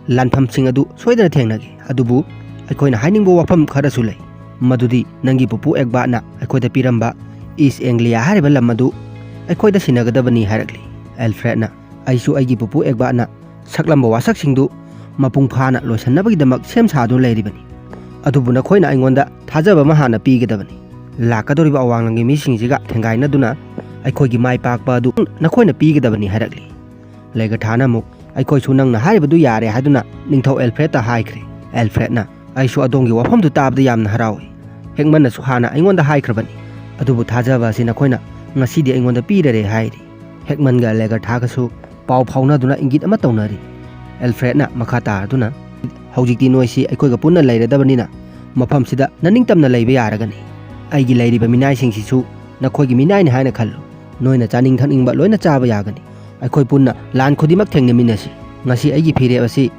ꯂꯥꯟꯐꯝꯁꯤꯡ ꯑꯗꯨ ꯁꯣꯏꯗꯅ ꯊꯦꯡꯅꯒꯦ꯫ ꯑꯗꯨꯕꯨ ꯑꯩꯈꯣꯏꯅ ꯍꯥꯏꯅꯤꯡꯕ ꯋꯥꯐꯝ ꯈꯔꯁꯨ ꯂꯩ꯫ ꯃꯗꯨꯗꯤ ꯅꯪꯒꯤ ꯄꯨꯄꯨ ꯑꯦꯒꯕꯥꯠꯅ ꯑꯩꯈꯣꯏꯗ ꯄꯤꯔꯝꯕ ꯏꯁ ꯑꯦꯡꯒ꯭ꯂꯤꯌꯥ ꯍꯥꯏꯔꯤꯕ ꯂꯝ ꯑꯗꯨ ꯑꯩꯈꯣꯏꯗ ꯁꯤꯟꯅꯒꯗꯕꯅꯤ" ꯍꯥꯏꯔꯛꯂꯤ꯫ ꯑꯦꯜꯐ꯭ꯔꯦꯗꯅ, "ꯑꯩꯁꯨ ꯑꯩꯒꯤ ꯄꯨꯄꯨ ꯑꯦꯒꯕꯥꯠꯅ ꯁꯛꯂꯝꯕ ꯋꯥꯁꯛꯁꯤꯡꯗꯨ ꯃꯄꯨꯡ ꯐꯥꯅ ꯂꯣꯏꯁꯤꯟꯅꯕꯒꯤꯗꯃꯛ ꯁꯦꯝ ꯁꯥꯗꯨꯅ ꯂꯩꯔꯤꯕꯅꯤ꯫ ꯑꯗꯨꯕꯨ ꯅꯈꯣꯏꯅ ꯑꯩꯉꯣꯟꯗ ꯊꯥꯖꯕ ꯑꯃ ꯍꯥꯟꯅ ꯄꯤꯒꯗꯕꯅꯤ꯫ ꯂꯥꯛꯀꯗꯧꯔꯤꯕ ꯑꯋꯥꯡꯂꯝꯒꯤ ꯃꯤꯁꯤꯡꯁꯤꯒ ꯊꯦꯡꯒꯥꯏꯅꯗꯨꯅ ꯑꯩꯈꯣꯏꯒꯤ ꯃꯥꯏ ꯄꯥꯛꯄ ꯑꯗꯨ ꯅꯈꯣꯏꯅ ꯄꯤꯒꯗꯕꯅꯤ" ꯍꯥꯏꯔꯛꯂꯤ꯫ ꯂꯦꯒꯊꯥꯅ ꯑꯃꯨꯛ, "ꯑꯩꯈꯣꯏꯁꯨ ꯅꯪꯅ ꯍꯥꯏꯔꯤꯕꯗꯨ ꯌꯥꯔꯦ" ꯍꯥꯏꯗꯨꯅ ꯅꯤꯡꯊꯧ ꯑꯦꯜꯐ꯭ꯔꯦꯗꯇ ꯍꯥꯏꯈ꯭ꯔꯦ꯫ ꯑꯦꯜꯐ꯭ꯔꯦꯗꯅ, "ꯑꯩꯁꯨ ꯑꯗꯣꯝꯒꯤ ꯋꯥꯐꯝꯗꯨ ꯇꯥꯕꯗ ꯌꯥꯝꯅ ꯍꯔꯥꯎꯏ꯫ ꯍꯦꯛꯃꯟꯅꯁꯨ ꯍꯥꯟꯅ ꯑꯩꯉꯣꯟꯗ ꯍꯥꯏꯈ꯭ꯔꯕꯅꯤ꯫ ꯑꯗꯨꯕꯨ ꯊꯥꯖꯕ ꯑꯁꯤ ꯅꯈꯣꯏꯅ ꯉꯁꯤꯗꯤ ꯑꯩꯉꯣꯟꯗ ꯄꯤꯔꯔꯦ" ꯍꯥꯏꯔꯤ꯫ ꯍꯦꯛꯃꯟꯒ ꯂꯦꯒꯊꯥꯒꯁꯨ ꯄꯥꯎ ꯐꯥꯎꯅꯗꯨꯅ ꯏꯪꯒꯤꯠ ꯑꯃ ꯇꯧꯅꯔꯤ꯫ ꯑꯦꯜꯐ꯭ꯔꯦꯗꯅ ꯃꯈꯥ ꯇꯥꯔꯗꯨꯅ, "ꯍꯧꯖꯤꯛꯇꯤ ꯅꯣꯏꯁꯤ ꯑꯩꯈꯣꯏꯒ ꯄꯨꯟꯅ ꯂꯩꯔꯗꯕꯅꯤꯅ ꯃꯐꯝꯁꯤꯗ ꯅꯅꯤꯡꯇꯝꯅ ꯂꯩꯕ ꯌꯥꯔꯒꯅꯤ꯫ ꯑꯩꯒꯤ ꯂꯩꯔꯤꯕ ꯃꯤꯅꯥꯏꯁꯤꯡꯁꯤꯁꯨ ꯅꯈꯣꯏꯒꯤ ꯃꯤꯅꯥꯏꯅꯤ ꯍꯥꯏꯅ ꯈꯜꯂꯨ꯫ ꯅꯣꯏꯅ ꯆꯥꯅꯤꯡ ꯊꯛꯅꯤꯡꯕ ꯂꯣꯏꯅ ꯆꯥꯕ ꯌꯥꯒꯅꯤ꯫ ꯑꯩꯈꯣꯏ ꯄꯨꯟꯅ ꯂꯥꯟ ꯈꯨꯗꯤꯡꯃꯛ ꯊꯦꯡꯅꯃꯤꯟꯅꯁꯤ꯫ ꯉꯁꯤ ꯑꯩꯒꯤ ꯐꯤꯔꯦꯞ ꯑꯁꯤ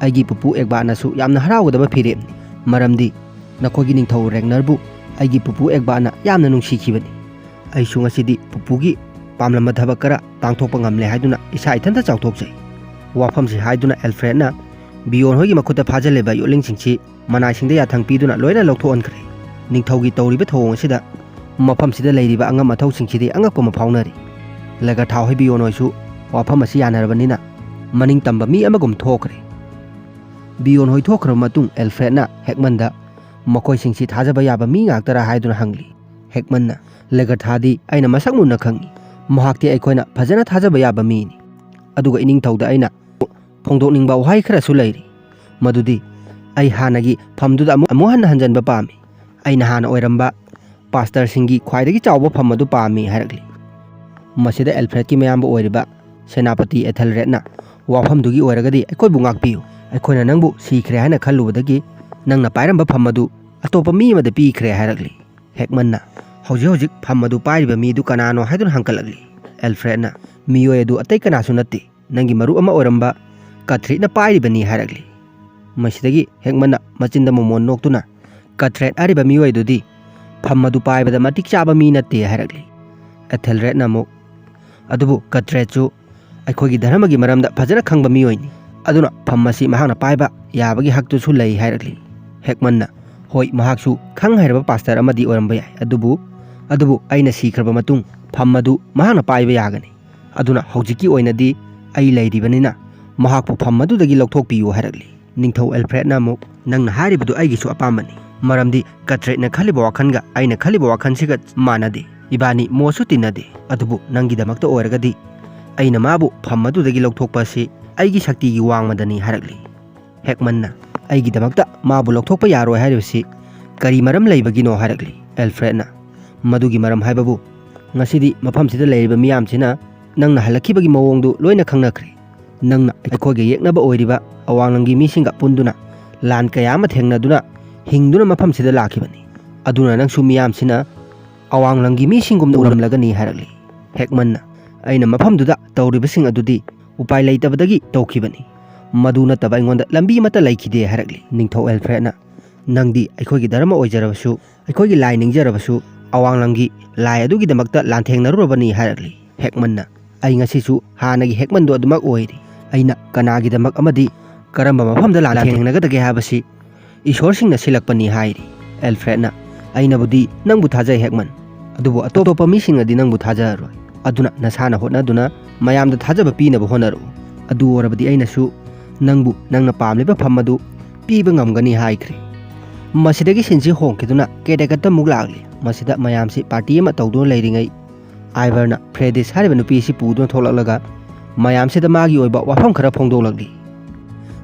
ꯑꯩꯒꯤ ꯄꯨꯄꯨ ꯑꯦꯒꯕꯥꯠꯅꯁꯨ ꯌꯥꯝꯅ ꯍꯔꯥꯎꯒꯗꯕ ꯐꯤꯔꯦꯞꯅꯤ꯫ ꯃꯔꯝꯗꯤ ꯅꯈꯣꯏꯒꯤ ꯅꯤꯡꯊꯧ ꯔꯦꯒꯅꯔꯕꯨ ꯑꯩꯒꯤ ꯄꯨꯄꯨ ꯑꯦꯒꯕꯥꯠꯅ ꯌꯥꯝꯅ ꯅꯨꯡꯁꯤꯈꯤꯕꯅꯤ꯫ ꯑꯩꯁꯨ ꯉꯁꯤꯗꯤ ꯄꯨꯄꯨꯒꯤ ꯄꯥꯝꯂꯝꯕ ꯊꯕꯛ ꯈꯔ ꯄꯥꯡꯊꯣꯛꯄ ꯉꯝꯂꯦ ꯍꯥꯏꯗꯨꯅ ꯏꯁꯥ ꯏꯊꯟꯇ ꯆꯥꯎꯊꯣꯛꯆꯩ"꯫ ꯋꯥꯐꯝꯁꯤ ꯍꯥꯏꯗꯨꯅ ꯑꯦꯜꯐ꯭ꯔꯦꯗꯅ ꯕꯤꯌꯣꯟ ꯍꯣꯏꯒꯤ ꯃꯈꯨꯠꯇ ꯐꯥꯖꯤꯜꯂꯤꯕ ꯌꯣꯠꯂꯤꯡꯁꯤꯡꯁꯤ ꯃꯅꯥꯏꯁꯤꯡꯗ ꯌꯥꯊꯪ ꯄꯤꯗꯨꯅ ꯂꯣꯏꯅ ꯂꯧꯊꯣꯛꯍꯟꯈ꯭ꯔꯦ꯫ ꯅꯤꯡꯊꯧꯒꯤ ꯇꯧꯔꯤꯕ ꯊꯧꯑꯣꯡ ꯑꯁꯤꯗ ꯃꯐꯝꯁꯤꯗ ꯂꯩꯔꯤꯕ ꯑꯉꯝ ꯑꯊꯧꯁꯤꯡꯁꯤꯗꯤ ꯑꯉꯛꯄ ꯑꯃ ꯐꯥꯎꯅꯔꯤ꯫ ꯂꯦꯒꯔꯊꯥ ꯍꯣꯏ ꯕꯤꯌꯣꯟ ꯍꯣꯏꯁꯨ ꯋꯥꯐꯝ ꯑꯁꯤ ꯌꯥꯅꯔꯕꯅꯤꯅ ꯃꯅꯤꯡ ꯇꯝꯕ ꯃꯤ ꯑꯃꯒꯨꯝ ꯊꯣꯛꯈ꯭ꯔꯦ꯫ ꯕꯤꯌꯣꯟ ꯍꯣꯏ ꯊꯣꯛꯈ꯭ꯔꯕ ꯃꯇꯨꯡ ꯑꯦꯜꯐ꯭ꯔꯦꯗꯅ ꯍꯦꯛꯃꯟꯗ ꯃꯈꯣꯏꯁꯤꯡꯁꯤ ꯊꯥꯖꯕ ꯌꯥꯕ ꯃꯤ ꯉꯥꯛꯇꯔꯥ ꯍꯥꯏꯗꯨꯅ ꯍꯪꯂꯤ꯫ ꯍꯦꯛꯃꯟꯅ, "ꯂꯦꯒꯔꯊꯥꯗꯤ ꯑꯩꯅ ꯃꯁꯛ ꯃꯨꯟꯅ ꯈꯪꯏ꯫ ꯃꯍꯥꯛꯇꯤ ꯑꯩꯈꯣꯏꯅ ꯐꯖꯅ ꯊꯥꯖꯕ ꯌꯥꯕ ꯃꯤꯅꯤ꯫ ꯑꯗꯨꯒ ꯏꯅꯤꯡꯊꯧꯗ ꯑꯩꯅ ꯐꯣꯡꯗꯣꯛꯅꯤꯡꯕ ꯋꯥꯍꯩ ꯈꯔꯁꯨ ꯂꯩꯔꯤ꯫ ꯃꯗꯨꯗꯤ ꯑꯩ ꯍꯥꯟꯅꯒꯤ ꯐꯝꯗꯨꯗ ꯑꯃꯨꯛ, ꯑꯃꯨꯛ ꯍꯟꯅ ꯍꯟꯖꯟꯕ ꯄꯥꯝꯃꯤ꯫ ꯑꯩꯅ ꯍꯥꯟꯅ ꯑꯣꯏꯔꯝꯕ ꯄꯥꯁꯇꯔꯁꯤꯡꯒꯤ ꯈ꯭ꯋꯥꯏꯗꯒꯤ ꯆꯥꯎꯕ ꯐꯝ ꯑꯗꯨ ꯄꯥꯝꯃꯤ" ꯍꯥꯏꯔꯛꯂꯤ꯫ ꯃꯁꯤꯗ ꯑꯦꯜꯐ꯭ꯔꯦꯗꯀꯤ ꯃꯌꯥꯝꯕ ꯑꯣꯏꯔꯤꯕ ꯁꯦꯅꯥꯄꯇꯤ ꯑꯦꯊꯦꯜꯔꯦꯗꯅ, "ꯋꯥꯐꯝꯗꯨꯒꯤ ꯑꯣꯏꯔꯒꯗꯤ ꯑꯩꯈꯣꯏꯕꯨ ꯉꯥꯛꯄꯤꯌꯨ꯫ ꯑꯩꯈꯣꯏꯅ ꯅꯪꯕꯨ ꯁꯤꯈ꯭ꯔꯦ ꯍꯥꯏꯅ ꯈꯜꯂꯨꯕꯗꯒꯤ ꯅꯪꯅ ꯄꯥꯏꯔꯝꯕ ꯐꯝ ꯑꯗꯨ ꯑꯇꯣꯞꯄ ꯃꯤ ꯑꯃꯗ ꯄꯤꯈ꯭ꯔꯦ" ꯍꯥꯏꯔꯛꯂꯤ꯫ ꯍꯦꯛꯃꯟꯅ, "ꯍꯧꯖꯤꯛ ꯍꯧꯖꯤꯛ ꯐꯝ ꯑꯗꯨ ꯄꯥꯏꯔꯤꯕ ꯃꯤ ꯑꯗꯨ ꯀꯅꯥꯅꯣ?" ꯍꯥꯏꯗꯨꯅ ꯍꯪꯀꯠꯂꯛꯂꯤ꯫ ꯑꯦꯜꯐ꯭ꯔꯦꯗꯅ, "ꯃꯤꯑꯣꯏ ꯑꯗꯨ ꯑꯇꯩ ꯀꯅꯥꯁꯨ ꯅꯠꯇꯦ, ꯅꯪꯒꯤ ꯃꯔꯨꯞ ꯑꯃ ꯑꯣꯏꯔꯝꯕ ꯀꯊ꯭ꯔꯤꯠꯅ ꯄꯥꯏꯔꯤꯕꯅꯤ" ꯍꯥꯏꯔꯛꯂꯤ꯫ ꯃꯁꯤꯗꯒꯤ ꯍꯦꯛꯃꯟꯅ ꯃꯆꯤꯟꯗ ꯃꯣꯃꯣꯟ ꯅꯣꯛꯇꯨꯅ, "ꯀꯊ꯭ꯔꯦꯠ ꯍꯥꯏꯔꯤꯕ ꯃꯤꯑꯣꯏ ꯑꯗꯨꯗꯤ ꯐꯝ ꯑꯗꯨ ꯄꯥꯏꯕꯗ ꯃꯇꯤꯛ ꯆꯥꯕ ꯃꯤ ꯅꯠꯇꯦ" ꯍꯥꯏꯔꯛꯂꯤ꯫ ꯑꯦꯊꯦꯜꯔꯦꯗꯅ ꯑꯃꯨꯛ, "ꯑꯗꯨꯕꯨ ꯀꯊ꯭ꯔꯦꯠꯁꯨ ꯑꯩꯈꯣꯏꯒꯤ ꯙꯔꯃꯒꯤ ꯃꯔꯝꯗ ꯐꯖꯅ ꯈꯪꯕ ꯃꯤꯑꯣꯏꯅꯤ꯫ ꯑꯗꯨꯅ ꯐꯝ ꯑꯁꯤ ꯃꯍꯥꯛꯅ ꯄꯥꯏꯕ ꯌꯥꯕꯒꯤ ꯍꯛꯇꯨꯁꯨ ꯂꯩ" ꯍꯥꯏꯔꯛꯂꯤ꯫ ꯍꯦꯛꯃꯟꯅ, "ꯍꯣꯏ, ꯃꯍꯥꯛꯁꯨ ꯈꯪ ꯍꯩꯔꯕ ꯄꯥꯁꯇꯔ ꯑꯃꯗꯤ ꯑꯣꯏꯔꯝꯕ ꯌꯥꯏ, ꯑꯗꯨꯕꯨ, ꯑꯗꯨꯕꯨ ꯑꯩꯅ ꯁꯤꯈ꯭ꯔꯕ ꯃꯇꯨꯡ ꯐꯝ ꯑꯗꯨ ꯃꯍꯥꯛꯅ ꯄꯥꯏꯕ ꯌꯥꯒꯅꯤ꯫ ꯑꯗꯨꯅ ꯍꯧꯖꯤꯛꯀꯤ ꯑꯣꯏꯅꯗꯤ ꯑꯩ ꯂꯩꯔꯤꯕꯅꯤꯅ ꯃꯍꯥꯛꯄꯨ ꯐꯝ ꯑꯗꯨꯗꯒꯤ ꯂꯧꯊꯣꯛꯄꯤꯌꯨ" ꯍꯥꯏꯔꯛꯂꯤ꯫ ꯅꯤꯡꯊꯧ ꯑꯦꯜꯐ꯭ꯔꯦꯗꯅ ꯑꯃꯨꯛ, "ꯅꯪꯅ ꯍꯥꯏꯔꯤꯕꯗꯨ ꯑꯩꯒꯤꯁꯨ ꯑꯄꯥꯝꯕꯅꯤ, ꯃꯔꯝꯗꯤ ꯀꯇ꯭ꯔꯦꯠꯅ ꯈꯜꯂꯤꯕ ꯋꯥꯈꯜꯒ ꯑꯩꯅ ꯈꯜꯂꯤꯕ ꯋꯥꯈꯜꯁꯤꯒ ꯃꯥꯟꯅꯗꯦ꯫ ꯏꯕꯥꯅꯤ ꯃꯣꯠꯁꯨ ꯇꯤꯟꯅꯗꯦ꯫ ꯑꯗꯨꯕꯨ ꯅꯪꯒꯤꯗꯃꯛꯇ ꯑꯣꯏꯔꯒꯗꯤ ꯑꯩꯅ ꯃꯥꯕꯨ ꯐꯝ ꯑꯗꯨꯗꯒꯤ ꯂꯧꯊꯣꯛꯄ ꯑꯁꯤ ꯑꯩꯒꯤ ꯁꯛꯇꯤꯒꯤ ꯋꯥꯡꯃꯗꯅꯤ" ꯍꯥꯏꯔꯛꯂꯤ꯫ ꯍꯦꯛꯃꯟꯅ, "ꯑꯩꯒꯤꯗꯃꯛꯇ ꯃꯥꯕꯨ ꯂꯧꯊꯣꯛꯄ ꯌꯥꯔꯣꯏ ꯍꯥꯏꯔꯤꯕꯁꯤ ꯀꯔꯤ ꯃꯔꯝ ꯂꯩꯕꯒꯤꯅꯣ?" ꯍꯥꯏꯔꯛꯂꯤ꯫ ꯑꯦꯜꯐ꯭ꯔꯦꯗꯅ, "ꯃꯗꯨꯒꯤ ꯃꯔꯝ ꯍꯥꯏꯕꯕꯨ, ꯉꯁꯤꯗꯤ ꯃꯐꯝꯁꯤꯗ ꯂꯩꯔꯤꯕ ꯃꯤꯌꯥꯝꯁꯤꯅ ꯅꯪꯅ ꯍꯜꯂꯛꯈꯤꯕꯒꯤ ꯃꯑꯣꯡꯗꯨ ꯂꯣꯏꯅ ꯈꯪꯅꯈ꯭ꯔꯦ꯫ ꯅꯪꯅ ꯑꯩꯈꯣꯏꯒ ꯌꯦꯛꯅꯕ ꯑꯣꯏꯔꯤꯕ ꯑꯋꯥꯡꯂꯝꯒꯤ ꯃꯤꯁꯤꯡꯒ ꯄꯨꯟꯗꯨꯅ ꯂꯥꯟ ꯀꯌꯥ ꯑꯃ ꯊꯦꯡꯅꯗꯨꯅ ꯍꯤꯡꯗꯨꯅ ꯃꯐꯝꯁꯤꯗ ꯂꯥꯛꯈꯤꯕꯅꯤ꯫ ꯑꯗꯨꯅ ꯅꯪꯁꯨ ꯃꯤꯌꯥꯝꯁꯤꯅ ꯑꯋꯥꯡꯂꯝꯒꯤ ꯃꯤꯁꯤꯡꯒꯨꯝꯅ ꯎꯔꯝꯂꯒꯅꯤ" ꯍꯥꯏꯔꯛꯂꯤ꯫ ꯍꯦꯛꯃꯟꯅ, "ꯑꯩꯅ ꯃꯐꯝꯗꯨꯗ ꯇꯧꯔꯤꯕꯁꯤꯡ ꯑꯗꯨꯗꯤ ꯎꯄꯥꯏ ꯂꯩꯇꯕꯗꯒꯤ ꯇꯧꯈꯤꯕꯅꯤ꯫ ꯃꯗꯨ ꯅꯠꯇꯕ ꯑꯩꯉꯣꯟꯗ ꯂꯝꯕꯤ ꯑꯃꯠꯇ ꯂꯩꯈꯤꯗꯦ" ꯍꯥꯏꯔꯛꯂꯤ꯫ ꯅꯤꯡꯊꯧ ꯑꯦꯜꯐ꯭ꯔꯦꯗꯅ, "ꯅꯪꯗꯤ ꯑꯩꯈꯣꯏꯒꯤ ꯙꯔꯃ ꯑꯣꯏꯖꯔꯕꯁꯨ, ꯑꯩꯈꯣꯏꯒꯤ ꯂꯥꯏ ꯅꯤꯡꯖꯔꯕꯁꯨ, ꯑꯋꯥꯡꯂꯝꯒꯤ ꯂꯥꯏ ꯑꯗꯨꯒꯤꯗꯃꯛꯇ ꯂꯥꯟꯊꯦꯡꯅꯔꯨꯔꯕꯅꯤ" ꯍꯥꯏꯔꯛꯂꯤ꯫ ꯍꯦꯛꯃꯟꯅ, "ꯑꯩ ꯉꯁꯤꯁꯨ ꯍꯥꯟꯅꯒꯤ ꯍꯦꯛꯃꯟꯗꯨ ꯑꯗꯨꯃꯛ ꯑꯣꯏꯔꯤ꯫ ꯑꯩꯅ ꯀꯅꯥꯒꯤꯗꯃꯛ ꯑꯃꯗꯤ ꯀꯔꯝꯕ ꯃꯐꯝꯗ ꯂꯥꯟꯊꯦꯡꯅꯒꯗꯒꯦ ꯍꯥꯏꯕꯁꯤ ꯏꯁꯣꯔꯁꯤꯡꯅ ꯁꯤꯜꯂꯛꯄꯅꯤ ꯍꯥꯏꯔꯤ꯫ ꯑꯦꯜꯐ꯭ꯔꯦꯗꯅ, "ꯑꯩꯅꯕꯨꯗꯤ ꯅꯪꯕꯨ ꯊꯥꯖꯩ, ꯍꯦꯛꯃꯟ, ꯑꯗꯨꯕꯨ ꯑꯇꯣꯞꯄ ꯃꯤꯁꯤꯡꯅꯗꯤ ꯅꯪꯕꯨ ꯊꯥꯖꯔꯔꯣꯏ꯫ ꯑꯗꯨꯅ ꯅꯁꯥꯅ ꯍꯣꯠꯅꯗꯨꯅ ꯃꯌꯥꯝꯗ ꯊꯥꯖꯕ ꯄꯤꯅꯕ ꯍꯣꯠꯅꯔꯛꯎ꯫ ꯑꯗꯨ ꯑꯣꯏꯔꯕꯗꯤ ꯑꯩꯅꯁꯨ ꯅꯪꯕꯨ ꯅꯪꯅ ꯄꯥꯝꯂꯤꯕ ꯐꯝ ꯑꯗꯨ ꯄꯤꯕ ꯉꯝꯒꯅꯤ" ꯍꯥꯏꯈ꯭ꯔꯦ꯫ ꯃꯁꯤꯗꯒꯤ ꯁꯤꯟꯁꯤ ꯍꯣꯡꯈꯤꯗꯨꯅ ꯀꯦꯗꯦꯀꯠꯇ ꯑꯃꯨꯛ ꯂꯥꯛꯂꯤ꯫ ꯃꯁꯤꯗ ꯃꯌꯥꯝꯁꯤ ꯄꯥꯔꯇꯤ ꯑꯃ ꯇꯧꯗꯨꯅ ꯂꯩꯔꯤꯉꯩ, ꯑꯥꯏꯚꯔꯅ ꯐ꯭ꯔꯦꯗꯤꯁ ꯍꯥꯏꯔꯤꯕ ꯅꯨꯄꯤ ꯑꯁꯤ ꯄꯨꯗꯨꯅ ꯊꯣꯛꯂꯛꯂꯒ ꯃꯌꯥꯝꯁꯤꯗ ꯃꯥꯒꯤ ꯑꯣꯏꯕ ꯋꯥꯐꯝ ꯈꯔ ꯐꯣꯡꯗꯣꯛꯂꯛꯂꯤ꯫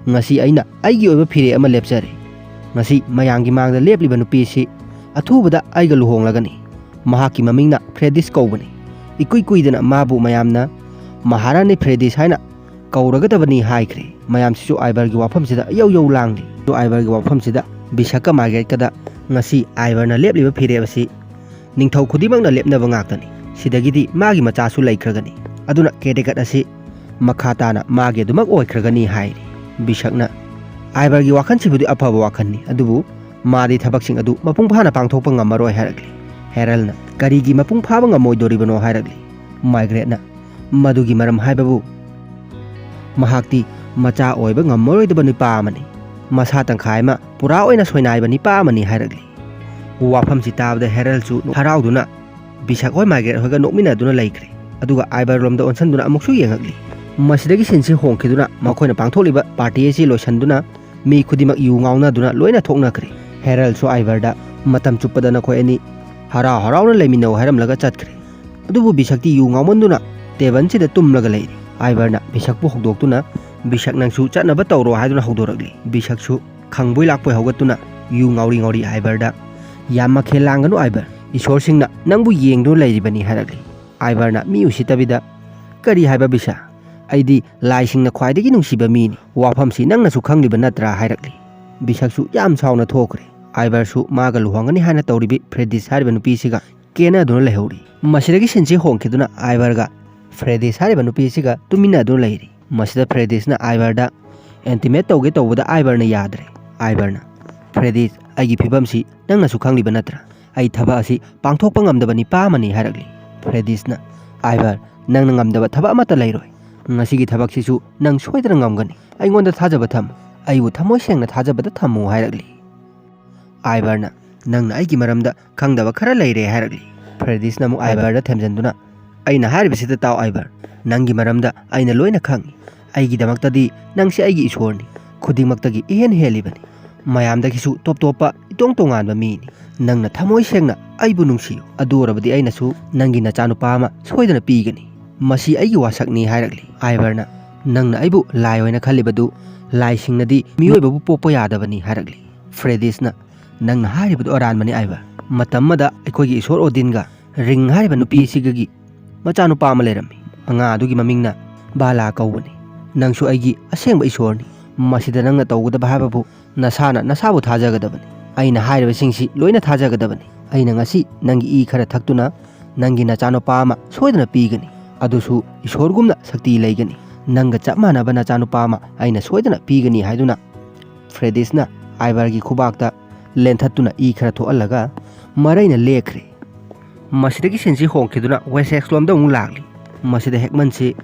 "ꯉꯁꯤ ꯑꯩꯅ ꯑꯩꯒꯤ ꯑꯣꯏꯕ ꯐꯤꯔꯦꯞ ꯑꯃ ꯂꯦꯞꯆꯔꯦ꯫ ꯉꯁꯤ ꯃꯌꯥꯝꯒꯤ ꯃꯥꯡꯗ ꯂꯦꯞꯂꯤꯕ ꯅꯨꯄꯤ ꯑꯁꯤ ꯑꯊꯨꯕꯗ ꯑꯩꯒ ꯂꯨꯍꯣꯡꯂꯒꯅꯤ꯫ ꯃꯍꯥꯛꯀꯤ ꯃꯃꯤꯡꯅ ꯐ꯭ꯔꯦꯗꯤꯁ ꯀꯧꯕꯅꯤ꯫ ꯏꯀꯨꯏ ꯀꯨꯏꯗꯅ ꯃꯥꯕꯨ ꯃꯌꯥꯝꯅ ꯃꯍꯥꯔꯥꯅꯤ ꯐ꯭ꯔꯦꯗꯤꯁ ꯍꯥꯏꯅ ꯀꯧꯔꯒꯗꯕꯅꯤ" ꯍꯥꯏꯈ꯭ꯔꯦ꯫ ꯃꯌꯥꯝꯁꯤꯁꯨ ꯑꯥꯏꯚꯔꯒꯤ ꯋꯥꯐꯝꯁꯤꯗ ꯌꯧ ꯌꯧ ꯂꯥꯡꯂꯤ꯫ ꯑꯗꯨ ꯑꯥꯏꯚꯔꯒꯤ ꯋꯥꯐꯝꯁꯤꯗ ꯕꯤꯁꯛꯀ ꯃꯥꯔꯒꯦꯠꯀꯗ, "ꯉꯁꯤ ꯑꯥꯏꯚꯔꯅ ꯂꯦꯞꯂꯤꯕ ꯐꯤꯔꯦꯞ ꯑꯁꯤ ꯅꯤꯡꯊꯧ ꯈꯨꯗꯤꯡꯃꯛꯅ ꯂꯦꯞꯅꯕ ꯉꯥꯛꯇꯅꯤ꯫ ꯁꯤꯗꯒꯤꯗꯤ ꯃꯥꯒꯤ ꯃꯆꯥꯁꯨ ꯂꯩꯈ꯭ꯔꯒꯅꯤ꯫ ꯑꯗꯨꯅ ꯀꯦꯗꯦꯀꯠ ꯑꯁꯤ ꯃꯈꯥ ꯇꯥꯅ ꯃꯥꯒꯤ ꯑꯗꯨꯃꯛ ꯑꯣꯏꯈ꯭ꯔꯒꯅꯤ" ꯍꯥꯏꯔꯤ꯫ ꯕꯤꯁꯛꯅ, "ꯑꯥꯏꯚꯔꯒꯤ ꯋꯥꯈꯜꯁꯤꯕꯨꯗꯤ ꯑꯐꯕ ꯋꯥꯈꯜꯅꯤ, ꯑꯗꯨꯕꯨ ꯃꯥꯗꯤ ꯊꯕꯛꯁꯤꯡ ꯑꯗꯨ ꯃꯄꯨꯡ ꯐꯥꯅ ꯄꯥꯡꯊꯣꯛꯄ ꯉꯝꯃꯔꯣꯏ" ꯍꯥꯏꯔꯛꯂꯤ꯫ ꯍꯦꯔꯜꯅ, "ꯀꯔꯤꯒꯤ ꯃꯄꯨꯡ ꯐꯥꯕ ꯉꯝꯃꯣꯏꯗꯣꯔꯤꯕꯅꯣ?" ꯍꯥꯏꯔꯛꯂꯤ꯫ ꯃꯥꯔꯒꯔꯦꯠꯅ, "ꯃꯗꯨꯒꯤ ꯃꯔꯝ ꯍꯥꯏꯕꯕꯨ ꯃꯍꯥꯛꯇꯤ ꯃꯆꯥ ꯑꯣꯏꯕ ꯉꯝꯃꯔꯣꯏꯗꯕ ꯅꯨꯄꯥ ꯑꯃꯅꯤ꯫ ꯃꯁꯥ ꯇꯪꯈꯥꯏ ꯑꯃ ꯄꯨꯔꯥ ꯑꯣꯏꯅ ꯁꯣꯏꯅꯥꯏꯕ ꯅꯨꯄꯥ ꯑꯃꯅꯤ" ꯍꯥꯏꯔꯛꯂꯤ꯫ ꯋꯥꯐꯝꯁꯤ ꯇꯥꯕꯗ ꯍꯦꯔꯜꯁꯨ ꯍꯔꯥꯎꯗꯨꯅ ꯕꯤꯁꯛ ꯍꯣꯏ ꯃꯥꯔꯒꯔꯦꯠ ꯍꯣꯏꯒ ꯅꯣꯛꯃꯤꯟꯅꯗꯨꯅ ꯂꯩꯈ꯭ꯔꯦ꯫ ꯑꯗꯨꯒ ꯑꯥꯏꯚꯔ ꯂꯣꯝꯗ ꯑꯣꯟꯁꯤꯟꯗꯨꯅ ꯑꯃꯨꯛꯁꯨ ꯌꯦꯡꯉꯛꯂꯤ꯫ ꯃꯁꯤꯗꯒꯤ ꯁꯤꯟꯁꯤ ꯍꯣꯡꯈꯤꯗꯨꯅ ꯃꯈꯣꯏꯅ ꯄꯥꯡꯊꯣꯛꯂꯤꯕ ꯄꯥꯔꯇꯤ ꯑꯁꯤ ꯂꯣꯏꯁꯤꯟꯗꯨꯅ ꯃꯤ ꯈꯨꯗꯤꯡꯃꯛ ꯌꯨ ꯉꯥꯎꯅꯗꯨꯅ ꯂꯣꯏꯅ ꯊꯣꯛꯅꯈ꯭ꯔꯦ꯫ ꯍꯦꯔꯜꯁꯨ ꯑꯥꯏꯚꯔꯗ, "ꯃꯇꯝ ꯆꯨꯞꯄꯗ ꯅꯈꯣꯏ ꯑꯅꯤ ꯍꯔꯥꯎ ꯍꯔꯥꯎꯅ ꯂꯩꯃꯤꯟꯅꯧ" ꯍꯥꯏꯔꯝꯂꯒ ꯆꯠꯈ꯭ꯔꯦ꯫ ꯑꯗꯨꯕꯨ ꯕꯤꯁꯛꯇꯤ ꯌꯨ ꯉꯥꯎꯃꯟꯗꯨꯅ ꯇꯦꯕꯜꯁꯤꯗ ꯇꯨꯝꯂꯒ ꯂꯩꯔꯤ꯫ ꯑꯥꯏꯚꯔꯅ ꯕꯤꯁꯛꯄꯨ ꯍꯧꯗꯣꯛꯇꯨꯅ, "ꯕꯤꯁꯛ, ꯅꯪꯁꯨ ꯆꯠꯅꯕ ꯇꯧꯔꯣ" ꯍꯥꯏꯗꯨꯅ ꯍꯧꯗꯣꯔꯛꯂꯤ꯫ ꯕꯤꯁꯛꯁꯨ ꯈꯪꯕꯣꯏ ꯂꯥꯛꯄꯣꯏ ꯍꯧꯒꯠꯇꯨꯅ ꯌꯨ ꯉꯥꯎꯔꯤ ꯉꯥꯎꯔꯤ ꯑꯥꯏꯚꯔꯗ, "ꯌꯥꯝ ꯃꯈꯦꯜ ꯂꯥꯡꯒꯅꯨ ꯑꯥꯏꯚꯔ, ꯏꯁꯣꯔꯁꯤꯡꯅ ꯅꯪꯕꯨ ꯌꯦꯡꯗꯨꯅ ꯂꯩꯔꯤꯕꯅꯤ" ꯍꯥꯏꯔꯛꯂꯤ꯫ ꯑꯥꯏꯚꯔꯅ ꯃꯤ ꯎꯁꯤꯠꯇꯕꯤꯗ, "ꯀꯔꯤ ꯍꯥꯏꯕ ꯕꯤꯁꯛ? ꯑꯩꯗꯤ ꯂꯥꯏꯁꯤꯡꯅ ꯈ꯭ꯋꯥꯏꯗꯒꯤ ꯅꯨꯡꯁꯤꯕ ꯃꯤꯅꯤ꯫ ꯋꯥꯐꯝꯁꯤ ꯅꯪꯅꯁꯨ ꯈꯪꯂꯤꯕ ꯅꯠꯇ꯭ꯔꯥ?" ꯍꯥꯏꯔꯛꯂꯤ꯫ ꯕꯤꯁꯛꯁꯨ ꯌꯥꯝ ꯁꯥꯎꯅ ꯊꯣꯛꯈ꯭ꯔꯦ꯫ ꯑꯥꯏꯚꯔꯁꯨ ꯃꯥꯒ ꯂꯨꯍꯣꯡꯒꯅꯤ ꯍꯥꯏꯅ ꯇꯧꯔꯤꯕꯤ ꯐ꯭ꯔꯦꯗꯤꯁ ꯍꯥꯏꯔꯤꯕ ꯅꯨꯄꯤꯁꯤꯒ ꯀꯦꯅꯗꯨꯅ ꯂꯩꯍꯧꯔꯤ꯫ ꯃꯁꯤꯗꯒꯤ ꯁꯤꯟꯁꯤ ꯍꯣꯡꯈꯤꯗꯨꯅ ꯑꯥꯏꯚꯔꯒ ꯐ꯭ꯔꯦꯗꯤꯁ ꯍꯥꯏꯔꯤꯕ ꯅꯨꯄꯤꯁꯤꯒ ꯇꯨꯃꯤꯟꯅꯗꯨꯅ ꯂꯩꯔꯤ꯫ ꯃꯁꯤꯗ ꯐ꯭ꯔꯦꯗꯤꯁꯅ ꯑꯥꯏꯚꯔꯗ intimate ꯇꯧꯒꯦ ꯇꯧꯕꯗ ꯑꯥꯏꯚꯔꯅ ꯌꯥꯗ꯭ꯔꯦ꯫ ꯑꯥꯏꯚꯔꯅ, "ꯐ꯭ꯔꯦꯗꯤꯁ, ꯑꯩꯒꯤ ꯐꯤꯕꯝꯁꯤ ꯅꯪꯅꯁꯨ ꯈꯪꯂꯤꯕ ꯅꯠꯇ꯭ꯔꯥ? ꯑꯩ ꯊꯕꯛ ꯑꯁꯤ ꯄꯥꯡꯊꯣꯛꯄ ꯉꯝꯗꯕ ꯅꯤꯄꯥ ꯑꯃꯅꯤ" ꯍꯥꯏꯔꯛꯂꯤ꯫ ꯐ꯭ꯔꯦꯗꯤꯁꯅ, "ꯑꯥꯏꯚꯔ, ꯅꯪꯅ ꯉꯝꯗꯕ ꯊꯕꯛ ꯑꯃꯠꯇ ꯂꯩꯔꯣꯏ꯫ ꯉꯁꯤꯒꯤ ꯊꯕꯛꯁꯤꯁꯨ ꯅꯪ ꯁꯣꯏꯗꯅ ꯉꯝꯒꯅꯤ꯫ ꯑꯩꯉꯣꯟꯗ ꯊꯥꯖꯕ ꯊꯝꯃꯨ꯫ ꯑꯩꯕꯨ ꯊꯃꯣꯏ ꯁꯦꯡꯅ ꯊꯥꯖꯕꯗ ꯊꯝꯃꯨ" ꯍꯥꯏꯔꯛꯂꯤ꯫ ꯑꯥꯏꯚꯔꯅ, "ꯅꯪꯅ ꯑꯩꯒꯤ ꯃꯔꯝꯗ ꯈꯪꯗꯕ ꯈꯔ ꯂꯩꯔꯦ" ꯍꯥꯏꯔꯛꯂꯤ꯫ ꯐ꯭ꯔꯦꯗꯤꯁꯅ ꯑꯃꯨꯛ ꯑꯥꯏꯚꯔꯗ ꯊꯦꯝꯖꯤꯟꯗꯨꯅ, "ꯑꯩꯅ ꯍꯥꯏꯔꯤꯕꯁꯤꯗ ꯇꯥꯎ ꯑꯥꯏꯚꯔ, ꯅꯪꯒꯤ ꯃꯔꯝꯗ ꯑꯩꯅ ꯂꯣꯏꯅ ꯈꯪꯏ꯫ ꯑꯩꯒꯤꯗꯃꯛꯇꯗꯤ ꯅꯪꯁꯤ ꯑꯩꯒꯤ ꯏꯁꯣꯔꯅꯤ, ꯈꯨꯗꯤꯡꯃꯛꯇꯒꯤ ꯏꯍꯦꯟ ꯍꯦꯜꯂꯤꯕꯅꯤ꯫ ꯃꯌꯥꯝꯗꯒꯤꯁꯨ ꯇꯣꯞ ꯇꯣꯞꯄ, ꯏꯇꯣꯡ ꯇꯣꯉꯥꯟꯕ ꯃꯤꯅꯤ꯫ ꯅꯪꯅ ꯊꯃꯣꯏ ꯁꯦꯡꯅ ꯑꯩꯕꯨ ꯅꯨꯡꯁꯤꯌꯨ, ꯑꯗꯨ ꯑꯣꯏꯔꯕꯗꯤ ꯑꯩꯅꯁꯨ ꯅꯪꯒꯤ ꯅꯆꯥꯅꯨꯄꯥ ꯑꯃ ꯁꯣꯏꯗꯅ ꯄꯤꯒꯅꯤ꯫ ꯃꯁꯤ ꯑꯩꯒꯤ ꯋꯥꯁꯛꯅꯤ" ꯍꯥꯏꯔꯛꯂꯤ꯫ ꯑꯥꯏꯚꯔꯅ, "ꯅꯪꯅ ꯑꯩꯕꯨ ꯂꯥꯏ ꯑꯣꯏꯅ ꯈꯜꯂꯤꯕꯗꯨ, ꯂꯥꯏꯁꯤꯡꯅꯗꯤ ꯃꯤꯑꯣꯏꯕꯕꯨ ꯄꯣꯛꯄ ꯌꯥꯗꯕꯅꯤ" ꯍꯥꯏꯔꯛꯂꯤ꯫ ꯐ꯭ꯔꯦꯗꯤꯁꯅ, "ꯅꯪꯅ ꯍꯥꯏꯔꯤꯕꯗꯨ ꯑꯔꯥꯟꯕꯅꯤ ꯑꯥꯏꯚꯔ꯫ ꯃꯇꯝ ꯑꯃꯗ ꯑꯩꯈꯣꯏꯒꯤ ꯏꯁꯣꯔ ꯑꯣꯗꯤꯟꯒ ꯔꯤꯡ ꯍꯥꯏꯔꯤꯕ ꯅꯨꯄꯤ ꯑꯁꯤꯒꯒꯤ ꯃꯆꯥꯅꯨꯄꯥ ꯑꯃ ꯂꯩꯔꯝꯃꯤ꯫ ꯑꯉꯥꯡ ꯑꯗꯨꯒꯤ ꯃꯃꯤꯡꯅ ꯕꯥꯂꯥ ꯀꯧꯕꯅꯤ꯫ ꯅꯪꯁꯨ ꯑꯩꯒꯤ ꯑꯁꯦꯡꯕ ꯏꯁꯣꯔꯅꯤ꯫ ꯃꯁꯤꯗ ꯅꯪꯅ ꯇꯧꯒꯗꯕ ꯍꯥꯏꯕꯕꯨ ꯅꯁꯥꯅ ꯅꯁꯥꯕꯨ ꯊꯥꯖꯒꯗꯕꯅꯤ꯫ ꯑꯩꯅ ꯍꯥꯏꯔꯤꯕꯁꯤꯡꯁꯤ ꯂꯣꯏꯅ ꯊꯥꯖꯒꯗꯕꯅꯤ꯫ ꯑꯩꯅ ꯉꯁꯤ ꯅꯪꯒꯤ ꯏ ꯈꯔ ꯊꯛꯇꯨꯅ ꯅꯪꯒꯤ ꯅꯆꯥꯅꯨꯄꯥ ꯑꯃ ꯁꯣꯏꯗꯅ ꯄꯤꯒꯅꯤ꯫ ꯑꯗꯨꯁꯨ ꯏꯁꯣꯔꯒꯨꯝꯅ ꯁꯛꯇꯤ ꯂꯩꯒꯅꯤ꯫ ꯅꯪꯒ ꯆꯞ ꯃꯥꯟꯅꯕ ꯅꯆꯥꯅꯨꯄꯥ ꯑꯃ ꯑꯩꯅ ꯁꯣꯏꯗꯅ ꯄꯤꯒꯅꯤ" ꯍꯥꯏꯗꯨꯅ ꯐ꯭ꯔꯦꯗꯤꯁꯅ ꯑꯥꯏꯚꯔꯒꯤ ꯈꯨꯕꯥꯛꯇ ꯂꯦꯟꯊꯠꯇꯨꯅ ꯏ ꯈꯔ ꯊꯣꯛꯍꯜꯂꯒ ꯃꯔꯩꯅ ꯂꯦꯛꯈ꯭ꯔꯦ꯫ ꯃꯁꯤꯗꯒꯤ ꯁꯤꯟꯁꯤ ꯍꯣꯡꯈꯤꯗꯨꯅ ꯋꯦꯁꯦꯛꯁꯂꯣꯝꯗ ꯑꯃꯨꯛ ꯂꯥꯛꯂꯤ꯫ ꯃꯁꯤꯗ ꯍꯦꯛꯃꯟꯁꯤ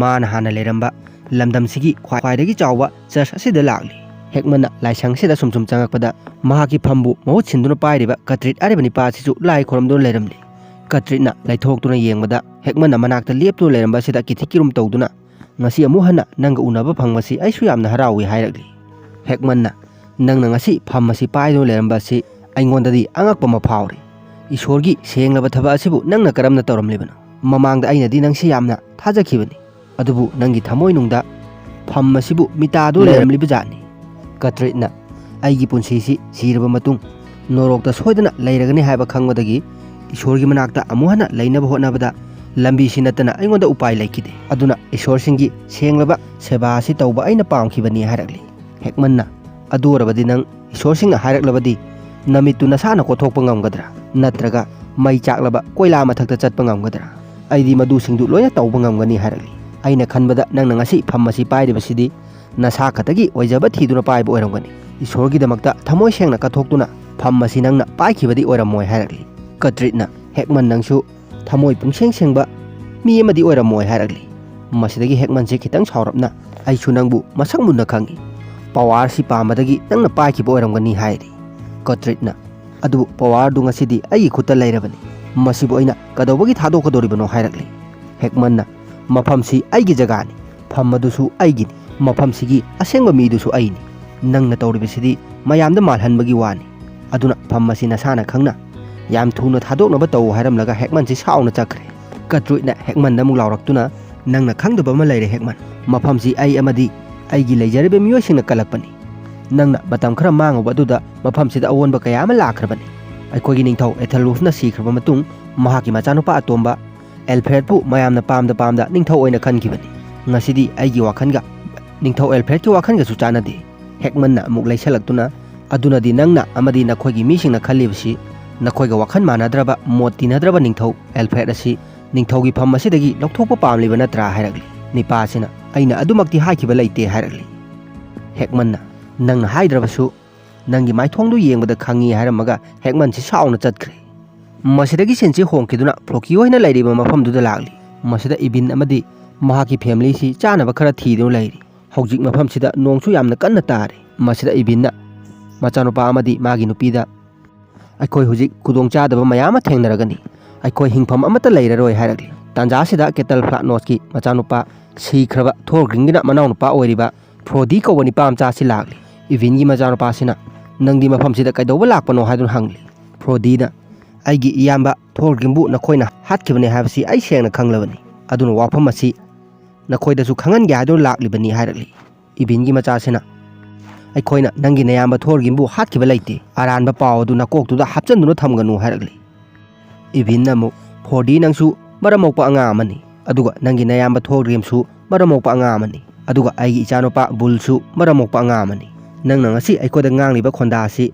ꯃꯥꯅ ꯍꯥꯟꯅ ꯂꯩꯔꯝꯕ ꯂꯝꯗꯝꯁꯤꯒꯤ ꯈ꯭ꯋꯥꯏꯗꯒꯤ ꯆꯥꯎꯕ ꯆꯔꯆ ꯑꯁꯤꯗ ꯂꯥꯛꯂꯤ꯫ ꯍꯦꯛꯃꯟꯅ ꯂꯥꯏꯁꯪꯁꯤꯗ ꯁꯨꯝ ꯁꯨꯝ ꯆꯪꯉꯛꯄꯗ ꯃꯍꯥꯛꯀꯤ ꯐꯝꯕꯨ ꯃꯍꯨꯠ ꯁꯤꯟꯗꯨꯅ ꯄꯥꯏꯔꯤꯕ ꯀꯇ꯭ꯔꯤꯠ ꯍꯥꯏꯔꯤꯕ ꯅꯤꯄꯥ ꯑꯁꯤꯁꯨ ꯂꯥꯏ ꯈꯨꯔꯨꯝꯗꯨꯅ ꯂꯩꯔꯝꯂꯤ꯫ ꯀꯇ꯭ꯔꯤꯠꯅ ꯂꯩꯊꯣꯛꯇꯨꯅ ꯌꯦꯡꯕꯗ ꯍꯦꯛꯃꯟꯅ ꯃꯅꯥꯛꯇ ꯂꯦꯞꯇꯨꯅ ꯂꯩꯔꯝꯕ ꯑꯁꯤꯗ ꯀꯤꯊꯤ ꯀꯤꯔꯨꯝ ꯇꯧꯗꯨꯅ, "ꯉꯁꯤ ꯑꯃꯨꯛ ꯍꯟꯅ ꯅꯪꯒ ꯎꯅꯕ ꯐꯪꯕꯁꯤ ꯑꯩꯁꯨ ꯌꯥꯝꯅ ꯍꯔꯥꯎꯏ" ꯍꯥꯏꯔꯛꯂꯤ꯫ ꯍꯦꯛꯃꯟꯅ, "ꯅꯪꯅ ꯉꯁꯤ ꯐꯝ ꯑꯁꯤ ꯄꯥꯏꯗꯨꯅ ꯂꯩꯔꯝꯕ ꯑꯁꯤ ꯑꯩꯉꯣꯟꯗꯗꯤ ꯑꯉꯛꯄ ꯑꯃ ꯐꯥꯎꯔꯤ꯫ ꯏꯁꯣꯔꯒꯤ ꯁꯦꯡꯂꯕ ꯊꯕꯛ ꯑꯁꯤꯕꯨ ꯅꯪꯅ ꯀꯔꯝꯅ ꯇꯧꯔꯝꯂꯤꯕꯅꯣ? ꯃꯃꯥꯡꯗ ꯑꯩꯅꯗꯤ ꯅꯪꯁꯤ ꯌꯥꯝꯅ ꯊꯥꯖꯈꯤꯕꯅꯤ, ꯑꯗꯨꯕꯨ ꯅꯪꯒꯤ ꯊꯃꯣꯏꯅꯨꯡꯗ ꯐꯝ ꯑꯁꯤꯕꯨ ꯃꯤꯇꯥꯗꯨꯅ ꯂꯩꯔꯝꯂꯤꯕ ꯖꯥꯠꯅꯤ꯫" ꯀꯇ꯭ꯔꯤꯠꯅ, "ꯑꯩꯒꯤ ꯄꯨꯟꯁꯤꯁꯤ ꯁꯤꯔꯕ ꯃꯇꯨꯡ ꯅꯣꯔꯣꯛꯇ ꯁꯣꯏꯗꯅ ꯂꯩꯔꯒꯅꯤ ꯍꯥꯏꯕ ꯈꯪꯕꯗꯒꯤ ꯏꯁꯣꯔꯒꯤ ꯃꯅꯥꯛꯇ ꯑꯃꯨꯛ ꯍꯟꯅ ꯂꯩꯅꯕ ꯍꯣꯠꯅꯕꯗ ꯂꯝꯕꯤꯁꯤ ꯅꯠꯇꯅ ꯑꯩꯉꯣꯟꯗ ꯎꯄꯥꯏ ꯂꯩꯈꯤꯗꯦ꯫ ꯑꯗꯨꯅ ꯏꯁꯣꯔꯁꯤꯡꯒꯤ ꯁꯦꯡꯂꯕ ꯁꯦꯕꯥ ꯑꯁꯤ ꯇꯧꯕ ꯑꯩꯅ ꯄꯥꯝꯈꯤꯕꯅꯤ" ꯍꯥꯏꯔꯛꯂꯤ꯫ ꯍꯦꯛꯃꯟꯅ, "ꯑꯗꯨ ꯑꯣꯏꯔꯕꯗꯤ ꯅꯪ ꯏꯁꯣꯔꯁꯤꯡꯅ ꯍꯥꯏꯔꯛꯂꯕꯗꯤ ꯅꯃꯤꯠꯇꯨ ꯅꯁꯥꯅ ꯀꯣꯠꯊꯣꯛꯄ ꯉꯝꯒꯗ꯭ꯔꯥ? ꯅꯠꯇ꯭ꯔꯒ ꯃꯩ ꯆꯥꯛꯂꯕ ꯀꯣꯏꯂꯥ ꯃꯊꯛꯇ ꯆꯠꯄ ꯉꯝꯒꯗ꯭ꯔꯥ? ꯑꯩꯗꯤ ꯃꯗꯨꯁꯤꯡꯗꯨ ꯂꯣꯏꯅ ꯇꯧꯕ ꯉꯝꯒꯅꯤ" ꯍꯥꯏꯔꯛꯂꯤ꯫ "ꯑꯩꯅ ꯈꯟꯕꯗ ꯅꯪꯅ ꯉꯁꯤ ꯐꯝ ꯑꯁꯤ ꯄꯥꯏꯔꯤꯕꯁꯤꯗꯤ ꯅꯁꯥ ꯈꯛꯇꯒꯤ ꯑꯣꯏꯖꯕ ꯊꯤꯗꯨꯅ ꯄꯥꯏꯕ ꯑꯣꯏꯔꯝꯒꯅꯤ꯫ ꯏꯁꯣꯔꯒꯤꯗꯃꯛꯇ ꯊꯃꯣꯏ ꯁꯦꯡꯅ ꯀꯠꯊꯣꯛꯇꯨꯅ ꯐꯝ ꯑꯁꯤ ꯅꯪꯅ ꯄꯥꯏꯈꯤꯕꯗꯤ ꯑꯣꯏꯔꯝꯃꯣꯏ" ꯍꯥꯏꯔꯛꯂꯤ꯫ ꯀꯇ꯭ꯔꯤꯠꯅ, "ꯍꯦꯛꯃꯟ, ꯅꯪꯁꯨ ꯊꯃꯣꯏ ꯄꯨꯡꯁꯦꯡ ꯁꯦꯡꯕ ꯃꯤ ꯑꯃꯗꯤ ꯑꯣꯏꯔꯝꯃꯣꯏ" ꯍꯥꯏꯔꯛꯂꯤ꯫ ꯃꯁꯤꯗꯒꯤ ꯍꯦꯛꯃꯟꯁꯦ ꯈꯤꯇꯪ ꯁꯥꯎꯔꯞꯅ, "ꯑꯩꯁꯨ ꯅꯪꯕꯨ ꯃꯁꯛ ꯃꯨꯟꯅ ꯈꯪꯏ꯫ ꯄꯋꯥꯔꯁꯤ ꯄꯥꯝꯕꯗꯒꯤ ꯅꯪꯅ ꯄꯥꯏꯈꯤꯕ ꯑꯣꯏꯔꯝꯒꯅꯤ," ꯍꯥꯏꯔꯤ꯫ ꯀꯇ꯭ꯔꯤꯠꯅ, "ꯑꯗꯨꯕꯨ ꯄꯋꯥꯔꯗꯨ ꯉꯁꯤꯗꯤ ꯑꯩꯒꯤ ꯈꯨꯠꯇ ꯂꯩꯔꯕꯅꯤ꯫ ꯃꯁꯤꯕꯨ ꯑꯩꯅ ꯀꯩꯗꯧꯕꯒꯤ ꯊꯥꯗꯣꯛꯀꯗꯧꯔꯤꯕꯅꯣ?" ꯍꯥꯏꯔꯛꯂꯤ꯫ ꯍꯦꯛꯃꯟꯅ, "ꯃꯐꯝꯁꯤ ꯑꯩꯒꯤ ꯖꯒꯥꯅꯤ, ꯐꯝ ꯑꯗꯨꯁꯨ ꯑꯩꯒꯤꯅꯤ, ꯃꯐꯝꯁꯤꯒꯤ ꯑꯁꯦꯡꯕ ꯃꯤꯗꯨꯁꯨ ꯑꯩꯅꯤ꯫ ꯅꯪꯅ ꯇꯧꯔꯤꯕꯁꯤꯗꯤ ꯃꯌꯥꯝꯗ ꯃꯥꯜꯍꯟꯕꯒꯤ ꯋꯥꯅꯤ꯫ ꯑꯗꯨꯅ ꯐꯝ ꯑꯁꯤ ꯅꯁꯥꯅ ꯈꯪꯅ ꯌꯥꯝ ꯊꯨꯅ ꯊꯥꯗꯣꯛꯅꯕ ꯇꯧ," ꯍꯥꯏꯔꯝꯂꯒ ꯍꯦꯛꯃꯟꯁꯤ ꯁꯥꯎꯅ ꯆꯠꯈ꯭ꯔꯦ꯫ ꯀꯇ꯭ꯔꯤꯠꯅ ꯍꯦꯛꯃꯟꯗ ꯑꯃꯨꯛ ꯂꯥꯎꯔꯛꯇꯨꯅ, "ꯅꯪꯅ ꯈꯪꯗꯕ ꯑꯃ ꯂꯩꯔꯦ ꯍꯦꯛꯃꯟ꯫ ꯃꯐꯝꯁꯤ ꯑꯩ ꯑꯃꯗꯤ ꯑꯩꯒꯤ ꯂꯩꯖꯔꯤꯕ ꯃꯤꯑꯣꯏꯁꯤꯡꯅ ꯀꯜꯂꯛꯄꯅꯤ꯫ ꯅꯪꯅ ꯃꯇꯝ ꯈꯔ ꯃꯥꯡꯉꯨꯕ ꯑꯗꯨꯗ ꯃꯐꯝꯁꯤꯗ ꯑꯑꯣꯟꯕ ꯀꯌꯥ ꯑꯃ ꯂꯥꯛꯈ꯭ꯔꯕꯅꯤ꯫ ꯑꯩꯈꯣꯏꯒꯤ ꯅꯤꯡꯊꯧ ꯑꯦꯊꯦꯂꯨꯁꯅ ꯁꯤꯈ꯭ꯔꯕ ꯃꯇꯨꯡ, ꯃꯍꯥꯛꯀꯤ ꯃꯆꯥꯅꯨꯄꯥ ꯑꯇꯣꯝꯕ ꯑꯦꯜꯐ꯭ꯔꯦꯗꯄꯨ ꯃꯌꯥꯝꯅ ꯄꯥꯝꯗ ꯄꯥꯝꯗ ꯅꯤꯡꯊꯧ ꯑꯣꯏꯅ ꯈꯟꯈꯤꯕꯅꯤ꯫ ꯉꯁꯤꯗꯤ ꯑꯩꯒꯤ ꯋꯥꯈꯜꯒ ꯅꯤꯡꯊꯧ ꯑꯦꯜꯐ꯭ꯔꯦꯗꯀꯤ ꯋꯥꯈꯜꯒꯁꯨ ꯆꯥꯟꯅꯗꯦ꯫" ꯍꯦꯛꯃꯟꯅ ꯑꯃꯨꯛ ꯂꯩꯁꯜꯂꯛꯇꯨꯅ, "ꯑꯗꯨꯅꯗꯤ ꯅꯪꯅ ꯑꯃꯗꯤ ꯅꯈꯣꯏꯒꯤ ꯃꯤꯁꯤꯡꯅ ꯈꯜꯂꯤꯕꯁꯤ ꯅꯈꯣꯏꯒ ꯋꯥꯈꯜ ꯃꯥꯟꯅꯗ꯭ꯔꯕ, ꯃꯣꯠ ꯇꯤꯟꯅꯗ꯭ꯔꯕ ꯅꯤꯡꯊꯧ ꯑꯦꯜꯐ꯭ꯔꯦꯗ ꯑꯁꯤ ꯅꯤꯡꯊꯧꯒꯤ ꯐꯝ ꯑꯁꯤꯗꯒꯤ ꯂꯧꯊꯣꯛꯄ ꯄꯥꯝꯂꯤꯕ ꯅꯠꯇ꯭ꯔꯥ?" ꯍꯥꯏꯔꯛꯂꯤ꯫ ꯅꯤꯄꯥꯁꯤꯅ, "ꯑꯩꯅ ꯑꯗꯨꯃꯛꯇꯤ ꯍꯥꯏꯈꯤꯕ ꯂꯩꯇꯦ," ꯍꯥꯏꯔꯛꯂꯤ꯫ ꯍꯦꯛꯃꯟꯅ, "ꯅꯪꯅ ꯍꯥꯏꯗ꯭ꯔꯕꯁꯨ ꯅꯪꯒꯤ ꯃꯥꯏꯊꯣꯡꯗꯨ ꯌꯦꯡꯕꯗ ꯈꯪꯉꯤ," ꯍꯥꯏꯔꯝꯃꯒ ꯍꯦꯛꯃꯟꯁꯤ ꯁꯥꯎꯅ ꯆꯠꯈ꯭ꯔꯦ꯫ ꯃꯁꯤꯗꯒꯤ ꯁꯤꯟꯁꯤ ꯍꯣꯡꯈꯤꯗꯨꯅ ꯐ꯭ꯂꯣꯀꯤ ꯍꯣꯏꯅ ꯂꯩꯔꯤꯕ ꯃꯐꯝꯗꯨꯗ ꯂꯥꯛꯂꯤ꯫ ꯃꯁꯤꯗ ꯏꯕꯤꯟ ꯑꯃꯗꯤ ꯃꯍꯥꯛꯀꯤ ꯐꯦꯃꯤꯂꯤꯁꯤ ꯆꯥꯅꯕ ꯈꯔ ꯊꯤꯗꯨꯅ ꯂꯩꯔꯤ꯫ ꯍꯧꯖꯤꯛ ꯃꯐꯝꯁꯤꯗ ꯅꯣꯡꯁꯨ ꯌꯥꯝꯅ ꯀꯟꯅ ꯇꯥꯔꯤ꯫ ꯃꯁꯤꯗ ꯏꯕꯤꯟꯅ ꯃꯆꯥꯅꯨꯄꯥ ꯑꯃꯗꯤ ꯃꯥꯒꯤ ꯅꯨꯄꯤꯗ, "ꯑꯩꯈꯣꯏ ꯍꯧꯖꯤꯛ ꯈꯨꯗꯣꯡꯆꯥꯗꯕ ꯃꯌꯥꯝ ꯑꯃ ꯊꯦꯡꯅꯔꯒꯅꯤ꯫ ꯑꯩꯈꯣꯏ ꯍꯤꯡꯐꯝ ꯑꯃꯠꯇ ꯂꯩꯔꯔꯣꯏ," ꯍꯥꯏꯔꯛꯂꯤ꯫ ꯇꯥꯟꯖꯥꯁꯤꯗ ꯀꯦꯇꯜ ꯐ꯭ꯂꯥꯠꯅꯣꯁꯀꯤ ꯃꯆꯥꯅꯨꯄꯥ, ꯁꯤꯈ꯭ꯔꯕ ꯊꯣꯔꯒ꯭ꯔꯤꯝꯒꯤꯅ ꯃꯅꯥꯎꯅꯨꯄꯥ ꯑꯣꯏꯔꯤꯕ ꯐ꯭ꯔꯣꯗꯤ ꯀꯧꯕ ꯅꯤꯄꯥ ꯃꯆꯥ ꯑꯁꯤ ꯂꯥꯛꯂꯤ꯫ ꯏꯕꯤꯟꯒꯤ ꯃꯆꯥꯅꯨꯄꯥꯁꯤꯅ, "ꯅꯪꯗꯤ ꯃꯐꯝꯁꯤꯗ ꯀꯩꯗꯧꯕ ꯂꯥꯛꯄꯅꯣ?" ꯍꯥꯏꯗꯨꯅ ꯍꯪꯂꯤ꯫ ꯐ꯭ꯔꯣꯗꯤꯅ, "ꯑꯩꯒꯤ ꯏꯌꯥꯝꯕ ꯊꯣꯔꯒ꯭ꯔꯤꯝꯕꯨ ꯅꯈꯣꯏꯅ ꯍꯥꯠꯈꯤꯕꯅꯤ ꯍꯥꯏꯕꯁꯤ ꯑꯩ ꯁꯦꯡꯅ ꯈꯪꯂꯕꯅꯤ꯫ ꯑꯗꯨꯅ ꯋꯥꯐꯝ ꯑꯁꯤ ꯅꯈꯣꯏꯗꯁꯨ ꯈꯪꯍꯟꯒꯦ ꯍꯥꯏꯗꯨꯅ ꯂꯥꯛꯂꯤꯕꯅꯤ," ꯍꯥꯏꯔꯛꯂꯤ꯫ ꯏꯕꯤꯟꯒꯤ ꯃꯆꯥꯁꯤꯅ, "ꯑꯩꯈꯣꯏꯅ ꯅꯪꯒꯤ ꯅꯌꯥꯝꯕ ꯊꯣꯔꯒ꯭ꯔꯤꯝꯕꯨ ꯍꯥꯠꯈꯤꯕ ꯂꯩꯇꯦ꯫ ꯑꯔꯥꯟꯕ ꯄꯥꯎ ꯑꯗꯨ ꯅꯀꯣꯛꯇꯨꯗ ꯍꯥꯞꯆꯤꯟꯗꯨꯅ ꯊꯝꯒꯅꯨ," ꯍꯥꯏꯔꯛꯂꯤ꯫ ꯏꯕꯤꯟꯅ ꯑꯃꯨꯛ, "ꯐ꯭ꯔꯣꯗꯤ, ꯅꯪꯁꯨ ꯃꯔꯝ ꯃꯣꯛꯄ ꯑꯉꯥꯡ ꯑꯃꯅꯤ, ꯑꯗꯨꯒ ꯅꯪꯒꯤ ꯅꯌꯥꯝꯕ ꯊꯣꯔꯒ꯭ꯔꯤꯝꯁꯨ ꯃꯔꯝ ꯃꯣꯛꯄ ꯑꯉꯥꯡ ꯑꯃꯅꯤ, ꯑꯗꯨꯒ ꯑꯩꯒꯤ ꯏꯆꯥꯅꯨꯄꯥ ꯕꯨꯜꯁꯨ ꯃꯔꯝ ꯃꯣꯛꯄ ꯑꯉꯥꯡ ꯑꯃꯅꯤ꯫ ꯅꯪꯅ ꯉꯁꯤ ꯑꯩꯈꯣꯏꯗ ꯉꯥꯡꯂꯤꯕ ꯈꯣꯟꯗꯥ ꯑꯁꯤ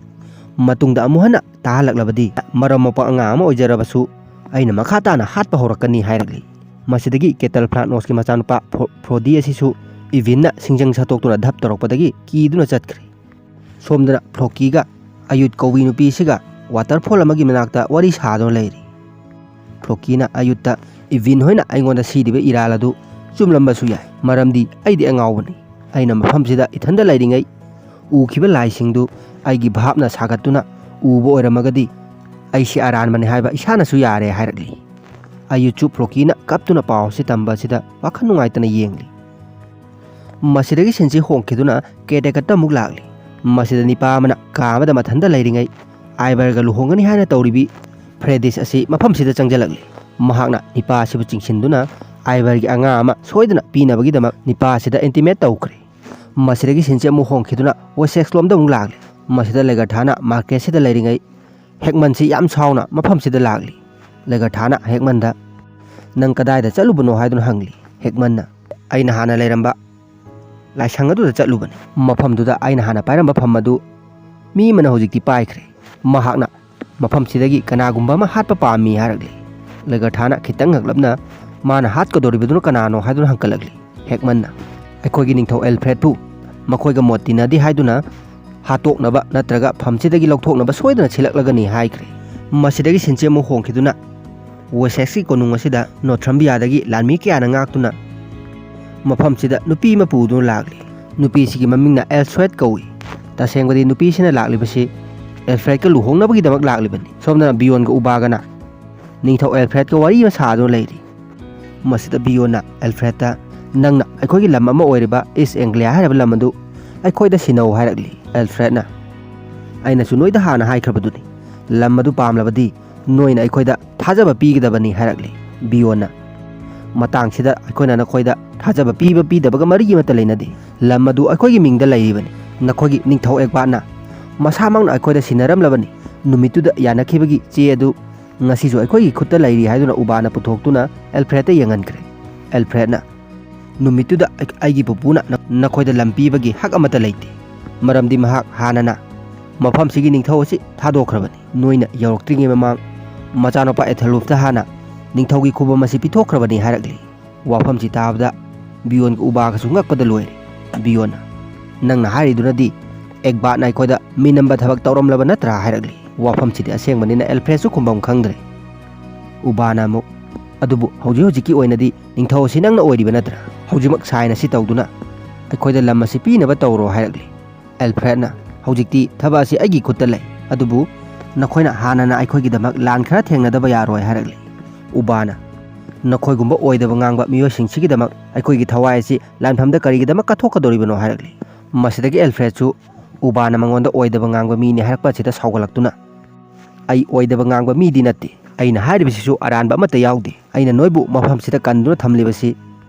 ꯃꯇꯨꯡꯗ ꯑꯃꯨꯛ ꯍꯟꯅ ꯇꯥꯍꯜꯂꯛꯂꯕꯗꯤ, ꯃꯔꯝ ꯃꯣꯛꯄ ꯑꯉꯥꯡ ꯑꯃ ꯑꯣꯏꯖꯔꯕꯁꯨ ꯑꯩꯅ ꯃꯈꯥ ꯇꯥꯅ ꯍꯥꯠꯄ ꯍꯧꯔꯛꯀꯅꯤ," ꯍꯥꯏꯔꯛꯂꯤ꯫ ꯃꯁꯤꯗꯒꯤ ꯀꯦꯇꯜ ꯐ꯭ꯂꯥꯠꯅꯣꯁꯀꯤ ꯃꯆꯥꯅꯨꯄꯥ ꯐ꯭ꯔꯣ-, ꯐ꯭ꯔꯣꯗꯤ ꯑꯁꯤꯁꯨ ꯏꯚꯤꯟꯅ ꯁꯤꯡꯖꯪ ꯁꯠꯇꯣꯛꯇꯨꯅ ꯙꯞ ꯇꯧꯔꯛꯄꯗꯒꯤ ꯀꯤꯗꯨꯅ ꯆꯠꯈ꯭ꯔꯦ꯫ ꯁꯣꯝꯗꯅ ꯐ꯭ꯂꯣꯀꯤꯒ ꯑꯌꯨꯠ ꯀꯧꯕꯤ ꯅꯨꯄꯤꯁꯤꯒ ꯋꯥꯇꯔꯐꯣꯜ ꯑꯃꯒꯤ ꯃꯅꯥꯛꯇ ꯋꯥꯔꯤ ꯁꯥꯗꯨꯅ ꯂꯩꯔꯤ꯫ ꯐ꯭ꯂꯣꯀꯤꯅ ꯑꯌꯨꯠꯇ, "ꯏꯚꯤꯟ ꯍꯣꯏꯅ ꯑꯩꯉꯣꯟꯗ ꯁꯤꯔꯤꯕ ꯏꯔꯥꯜ ꯑꯗꯨ ꯆꯨꯝꯂꯝꯕꯁꯨ ꯌꯥꯏ, ꯃꯔꯝꯗꯤ ꯑꯩꯗꯤ ꯑꯉꯥꯎꯕꯅꯤ꯫ ꯑꯩꯅ ꯃꯐꯝꯁꯤꯗ ꯏꯊꯟꯗ ꯂꯩꯔꯤꯉꯩ ꯎꯈꯤꯕ ꯂꯥꯏꯁꯤꯡꯗꯨ ꯑꯩꯒꯤ ꯚꯥꯞꯅ ꯁꯥꯒꯠꯇꯨꯅ ꯎꯕ ꯑꯣꯏꯔꯝꯃꯒꯗꯤ ꯑꯩꯁꯤ ꯑꯔꯥꯟꯕꯅꯤ ꯍꯥꯏꯕ ꯏꯁꯥꯅꯁꯨ ꯌꯥꯔꯦ ꯍꯥꯏꯔꯛꯂꯤ꯫ ꯑꯌꯨꯆꯨꯞ ꯔꯣꯀꯤꯅ ꯀꯞꯇꯨꯅ ꯄꯥꯎ ꯑꯁꯤ ꯇꯝꯕ ꯑꯁꯤꯗ ꯋꯥꯈꯜ ꯅꯨꯡꯉꯥꯏꯇꯅ ꯌꯦꯡꯂꯤ꯫ ꯃꯁꯤꯗꯒꯤ ꯁꯤꯟꯁꯤ ꯍꯣꯡꯈꯤꯗꯨꯅ ꯀꯦꯇꯦꯀꯠꯇ ꯑꯃꯨꯛ ꯂꯥꯛꯂꯤ꯫ ꯃꯁꯤꯗ ꯅꯤꯄꯥ ꯑꯃꯅ ꯀꯥ ꯑꯃꯗ ꯃꯊꯟꯇ ꯂꯩꯔꯤꯉꯩ ꯑꯥꯏꯕꯔꯒ ꯂꯨꯍꯣꯡꯒꯅꯤ ꯍꯥꯏꯅ ꯇꯧꯔꯤꯕꯤ ꯐ꯭ꯔꯦꯗꯤꯁ ꯑꯁꯤ ꯃꯐꯝꯁꯤꯗ ꯆꯪꯁꯤꯜꯂꯛꯂꯤ꯫ ꯃꯍꯥꯛꯅ ꯅꯤꯄꯥ ꯑꯁꯤꯕꯨ ꯆꯤꯡꯁꯤꯟꯗꯨꯅ ꯑꯥꯏꯕꯔꯒꯤ ꯑꯉꯥꯡ ꯑꯃ ꯁꯣꯏꯗꯅ ꯄꯤꯅꯕꯒꯤꯗꯃꯛ ꯅꯤꯄꯥ ꯑꯁꯤꯗ ꯏꯟꯇꯤꯃꯦꯠ ꯇꯧꯈ꯭ꯔꯦ꯫ ꯃꯁꯤꯗꯒꯤ ꯁꯤꯟꯁꯤ ꯑꯃꯨꯛ ꯍꯣꯡꯈꯤꯗꯨꯅ ꯋꯦꯁꯦꯛꯁ ꯂꯣꯝꯗ ꯑꯃꯨꯛ ꯂꯥꯛꯂꯦ꯫ ꯃꯁꯤꯗ ꯂꯦꯒꯔꯊꯥꯅ ꯃꯥꯔꯀꯦꯠꯁꯤꯗ ꯂꯩꯔꯤꯉꯩ ꯍꯦꯛꯃꯟꯁꯤ ꯌꯥꯝ ꯁꯥꯎꯅ ꯃꯐꯝꯁꯤꯗ ꯂꯥꯛꯂꯤ꯫ ꯂꯦꯒꯔꯊꯥꯅ ꯍꯦꯛꯃꯟꯗ, "ꯅꯪ ꯀꯗꯥꯏꯗ ꯆꯠꯂꯨꯕꯅꯣ?" ꯍꯥꯏꯗꯨꯅ ꯍꯪꯂꯤ꯫ ꯍꯦꯛꯃꯟꯅ, "ꯑꯩꯅ ꯍꯥꯟꯅ ꯂꯩꯔꯝꯕ ꯂꯥꯏꯁꯪ ꯑꯗꯨꯗ ꯆꯠꯂꯨꯕꯅꯤ꯫ ꯃꯐꯝꯗꯨꯗ ꯑꯩꯅ ꯍꯥꯟꯅ ꯄꯥꯏꯔꯝꯕ ꯐꯝ ꯑꯗꯨ ꯃꯤ ꯑꯃꯅ ꯍꯧꯖꯤꯛꯇꯤ ꯄꯥꯏꯈ꯭ꯔꯦ꯫ ꯃꯍꯥꯛꯅ ꯃꯐꯝꯁꯤꯗꯒꯤ ꯀꯅꯥꯒꯨꯝꯕ ꯑꯃ ꯍꯥꯠꯄ ꯄꯥꯝꯃꯤ" ꯍꯥꯏꯔꯛꯂꯤ꯫ ꯂꯦꯒꯔꯊꯥꯅ ꯈꯤꯇꯪ ꯉꯛꯂꯞꯅ, "ꯃꯥꯅ ꯍꯥꯠꯀꯗꯧꯔꯤꯕꯗꯨꯅ ꯀꯅꯥꯅꯣ?" ꯍꯥꯏꯗꯨꯅ ꯍꯪꯀꯠꯂꯛꯂꯤ꯫ ꯍꯦꯛꯃꯟꯅ, "ꯑꯩꯈꯣꯏꯒꯤ ꯅꯤꯡꯊꯧ ꯑꯦꯜꯐ꯭ꯔꯦꯗꯄꯨ ꯃꯈꯣꯏꯒ ꯃꯣꯠ ꯇꯤꯟꯅꯗꯦ ꯍꯥꯏꯗꯨꯅ ꯍꯥꯠꯇꯣꯛꯅꯕ ꯅꯠꯇ꯭ꯔꯒ ꯐꯝꯁꯤꯗꯒꯤ ꯂꯧꯊꯣꯛꯅꯕ ꯁꯣꯏꯗꯅ ꯁꯤꯜꯂꯛꯂꯒꯅꯤ" ꯍꯥꯏꯈ꯭ꯔꯦ꯫ ꯃꯁꯤꯗꯒꯤ ꯁꯤꯟꯁꯤ ꯑꯃꯨꯛ ꯍꯣꯡꯈꯤꯗꯨꯅ ꯋꯦꯁꯦꯛꯁꯀꯤ ꯀꯣꯅꯨꯡ ꯑꯁꯤꯗ ꯅꯣꯊ꯭ꯔꯝꯕꯤꯌꯥꯗꯒꯤ ꯂꯥꯟꯃꯤ ꯀꯌꯥꯅ ꯉꯥꯛꯇꯨꯅ ꯃꯐꯝꯁꯤꯗ ꯅꯨꯄꯤ ꯑꯃ ꯄꯨꯗꯨꯅ ꯂꯥꯛꯂꯤ꯫ ꯅꯨꯄꯤꯁꯤꯒꯤ ꯃꯃꯤꯡꯅ ꯑꯦꯜꯁ꯭ꯋꯦꯠ ꯀꯧꯏ꯫ ꯇꯁꯦꯡꯕꯗꯤ ꯅꯨꯄꯤꯁꯤꯅ ꯂꯥꯛꯂꯤꯕꯁꯤ ꯑꯦꯜꯐ꯭ꯔꯦꯗꯀ ꯂꯨꯍꯣꯡꯅꯕꯒꯤꯗꯃꯛ ꯂꯥꯛꯂꯤꯕꯅꯤ꯫ ꯁꯣꯝꯗꯅ ꯕꯤꯌꯣꯟꯒ ꯎꯕꯥꯒꯅ ꯅꯤꯡꯊꯧ ꯑꯦꯜꯐ꯭ꯔꯦꯗꯀ ꯋꯥꯔꯤ ꯑꯃ ꯁꯥꯗꯨꯅ ꯂꯩꯔꯤ꯫ ꯃꯁꯤꯗ ꯕꯤꯌꯣꯟꯅ ꯑꯦꯜꯐ꯭ꯔꯦꯗꯇ, "ꯅꯪꯅ ꯑꯩꯈꯣꯏꯒꯤ ꯂꯝ ꯑꯃ ꯑꯣꯏꯔꯤꯕ ꯏꯁ ꯑꯦꯡꯒ꯭ꯂꯤꯌꯥ ꯍꯥꯏꯔꯤꯕ ꯂꯝ ꯑꯗꯨ ꯑꯩꯈꯣꯏꯗ ꯁꯤꯟꯅꯧ" ꯍꯥꯏꯔꯛꯂꯤ꯫ ꯑꯦꯜꯐ꯭ꯔꯦꯗꯅ, "ꯑꯩꯅꯁꯨ ꯅꯣꯏꯗ ꯍꯥꯟꯅ ꯍꯥꯏꯈ꯭ꯔꯕꯗꯨꯅꯤ, ꯂꯝ ꯑꯗꯨ ꯄꯥꯝꯂꯕꯗꯤ ꯅꯣꯏꯅ ꯑꯩꯈꯣꯏꯗ ꯊꯥꯖꯕ ꯄꯤꯒꯗꯕꯅꯤ" ꯍꯥꯏꯔꯛꯂꯤ꯫ ꯕꯤꯌꯣꯟꯅ, "ꯃꯇꯥꯡꯁꯤꯗ ꯑꯩꯈꯣꯏꯅ ꯅꯈꯣꯏꯗ ꯊꯥꯖꯕ ꯄꯤꯕ ꯄꯤꯗꯕꯒ ꯃꯔꯤ ꯑꯃꯠꯇ ꯂꯩꯅꯗꯦ꯫ ꯂꯝ ꯑꯗꯨ ꯑꯩꯈꯣꯏꯒꯤ ꯃꯤꯡꯗ ꯂꯩꯔꯤꯕꯅꯤ꯫ ꯅꯈꯣꯏꯒꯤ ꯅꯤꯡꯊꯧ ꯑꯦꯒꯕꯥꯠꯅ ꯃꯁꯥꯃꯛꯅ ꯑꯩꯈꯣꯏꯗ ꯁꯤꯟꯅꯔꯝꯂꯕꯅꯤ꯫ ꯅꯨꯃꯤꯠꯇꯨꯗ ꯌꯥꯅꯈꯤꯕꯒꯤ ꯆꯦ ꯑꯗꯨ ꯉꯁꯤꯁꯨ ꯑꯩꯈꯣꯏꯒꯤ ꯈꯨꯠꯇ ꯂꯩꯔꯤ" ꯍꯥꯏꯗꯨꯅ ꯎꯕꯥꯅ ꯄꯨꯊꯣꯛꯇꯨꯅ ꯑꯦꯜꯐ꯭ꯔꯦꯗꯇ ꯌꯦꯡꯍꯟꯈ꯭ꯔꯦ꯫ ꯑꯦꯜꯐ꯭ꯔꯦꯗꯅ, "ꯅꯨꯃꯤꯠꯇꯨꯗ ꯑꯩ-, ꯑꯩꯒꯤ ꯄꯨꯄꯨꯅ ꯅ-, ꯅꯈꯣꯏꯗ ꯂꯝ ꯄꯤꯕꯒꯤ ꯍꯛ ꯑꯃꯠꯇ ꯂꯩꯇꯦ, ꯃꯔꯝꯗꯤ ꯃꯍꯥꯛ ꯍꯥꯟꯅꯅ ꯃꯐꯝꯁꯤꯒꯤ ꯅꯤꯡꯊꯧ ꯑꯁꯤ ꯊꯥꯗꯣꯛꯈ꯭ꯔꯕꯅꯤ꯫ ꯅꯣꯏꯅ ꯌꯧꯔꯛꯇ꯭ꯔꯤꯉꯩ ꯃꯃꯥꯡ ꯃꯆꯥꯅꯨꯄꯥ ꯑꯦꯊꯦꯂꯨꯐꯇ ꯍꯥꯟꯅ ꯅꯤꯡꯊꯧꯒꯤ ꯈꯨꯕꯝ ꯑꯁꯤ ꯄꯤꯊꯣꯛꯈ꯭ꯔꯕꯅꯤ" ꯍꯥꯏꯔꯛꯂꯤ꯫ ꯋꯥꯐꯝꯁꯤ ꯇꯥꯕꯗ ꯕꯤꯌꯣꯟꯒ ꯎꯕꯥꯒꯁꯨ ꯉꯛꯄꯗ ꯂꯣꯏꯔꯦ꯫ ꯕꯤꯌꯣꯟꯅ, "ꯅꯪꯅ ꯍꯥꯏꯔꯤꯗꯨꯅꯗꯤ ꯑꯦꯒꯕꯥꯠꯅ ꯑꯩꯈꯣꯏꯗ ꯃꯤꯅꯝꯕ ꯊꯕꯛ ꯇꯧꯔꯝꯂꯕ ꯅꯠꯇ꯭ꯔꯥ?" ꯍꯥꯏꯔꯛꯂꯤ꯫ ꯋꯥꯐꯝꯁꯤꯗꯤ ꯑꯁꯦꯡꯕꯅꯤꯅ ꯑꯦꯜꯐ꯭ꯔꯦꯗꯁꯨ ꯈꯨꯝꯐꯝ ꯈꯪꯗ꯭ꯔꯦ꯫ ꯎꯕꯥꯅ ꯑꯃꯨꯛ, "ꯑꯗꯨꯕꯨ ꯍꯧꯖꯤꯛ ꯍꯧꯖꯤꯛꯀꯤ ꯑꯣꯏꯅꯗꯤ ꯅꯤꯡꯊꯧ ꯑꯁꯤ ꯅꯪꯅ ꯑꯣꯏꯔꯤꯕ ꯅꯠꯇ꯭ꯔꯥ? ꯍꯧꯖꯤꯛꯃꯛ ꯁꯥꯏꯟ ꯑꯁꯤ ꯇꯧꯗꯨꯅ ꯑꯩꯈꯣꯏꯗ ꯂꯝ ꯑꯁꯤ ꯄꯤꯅꯕ ꯇꯧꯔꯣ" ꯍꯥꯏꯔꯛꯂꯤ꯫ ꯑꯦꯜꯐ꯭ꯔꯦꯗꯅ, "ꯍꯧꯖꯤꯛꯇꯤ ꯊꯕꯛ ꯑꯁꯤ ꯑꯩꯒꯤ ꯈꯨꯠꯇ ꯂꯩ, ꯑꯗꯨꯕꯨ ꯅꯈꯣꯏꯅ ꯍꯥꯟꯅꯅ ꯑꯩꯈꯣꯏꯒꯤꯗꯃꯛ ꯂꯥꯟ ꯈꯔ ꯊꯦꯡꯅꯗꯕ ꯌꯥꯔꯣꯏ" ꯍꯥꯏꯔꯛꯂꯤ꯫ ꯎꯕꯥꯅ, "ꯅꯈꯣꯏꯒꯨꯝꯕ ꯑꯣꯏꯗꯕ ꯉꯥꯡꯕ ꯃꯤꯑꯣꯏꯁꯤꯡꯁꯤꯒꯤꯗꯃꯛ ꯑꯩꯈꯣꯏꯒꯤ ꯊꯋꯥꯏ ꯑꯁꯤ ꯂꯥꯟꯐꯝꯗ ꯀꯔꯤꯒꯤꯗꯃꯛ ꯀꯠꯊꯣꯛꯀꯗꯧꯔꯤꯕꯅꯣ?" ꯍꯥꯏꯔꯛꯂꯤ꯫ ꯃꯁꯤꯗꯒꯤ ꯑꯦꯜꯐ꯭ꯔꯦꯗꯁꯨ ꯎꯕꯥꯅ ꯃꯉꯣꯟꯗ ꯑꯣꯏꯗꯕ ꯉꯥꯡꯕ ꯃꯤꯅꯤ ꯍꯥꯏꯔꯛꯄ ꯑꯁꯤꯗ ꯁꯥꯎꯒꯠꯂꯛꯇꯨꯅ, "ꯑꯩ ꯑꯣꯏꯗꯕ ꯉꯥꯡꯕ ꯃꯤꯗꯤ ꯅꯠꯇꯦ꯫ ꯑꯩꯅ ꯍꯥꯏꯔꯤꯕꯁꯤꯁꯨ ꯑꯔꯥꯟꯕ ꯑꯃꯠꯇ ꯌꯥꯎꯗꯦ꯫ ꯑꯩꯅ ꯅꯣꯏꯕꯨ ꯃꯐꯝꯁꯤꯗ ꯀꯟꯗꯨꯅ ꯊꯝꯂꯤꯕꯁꯤ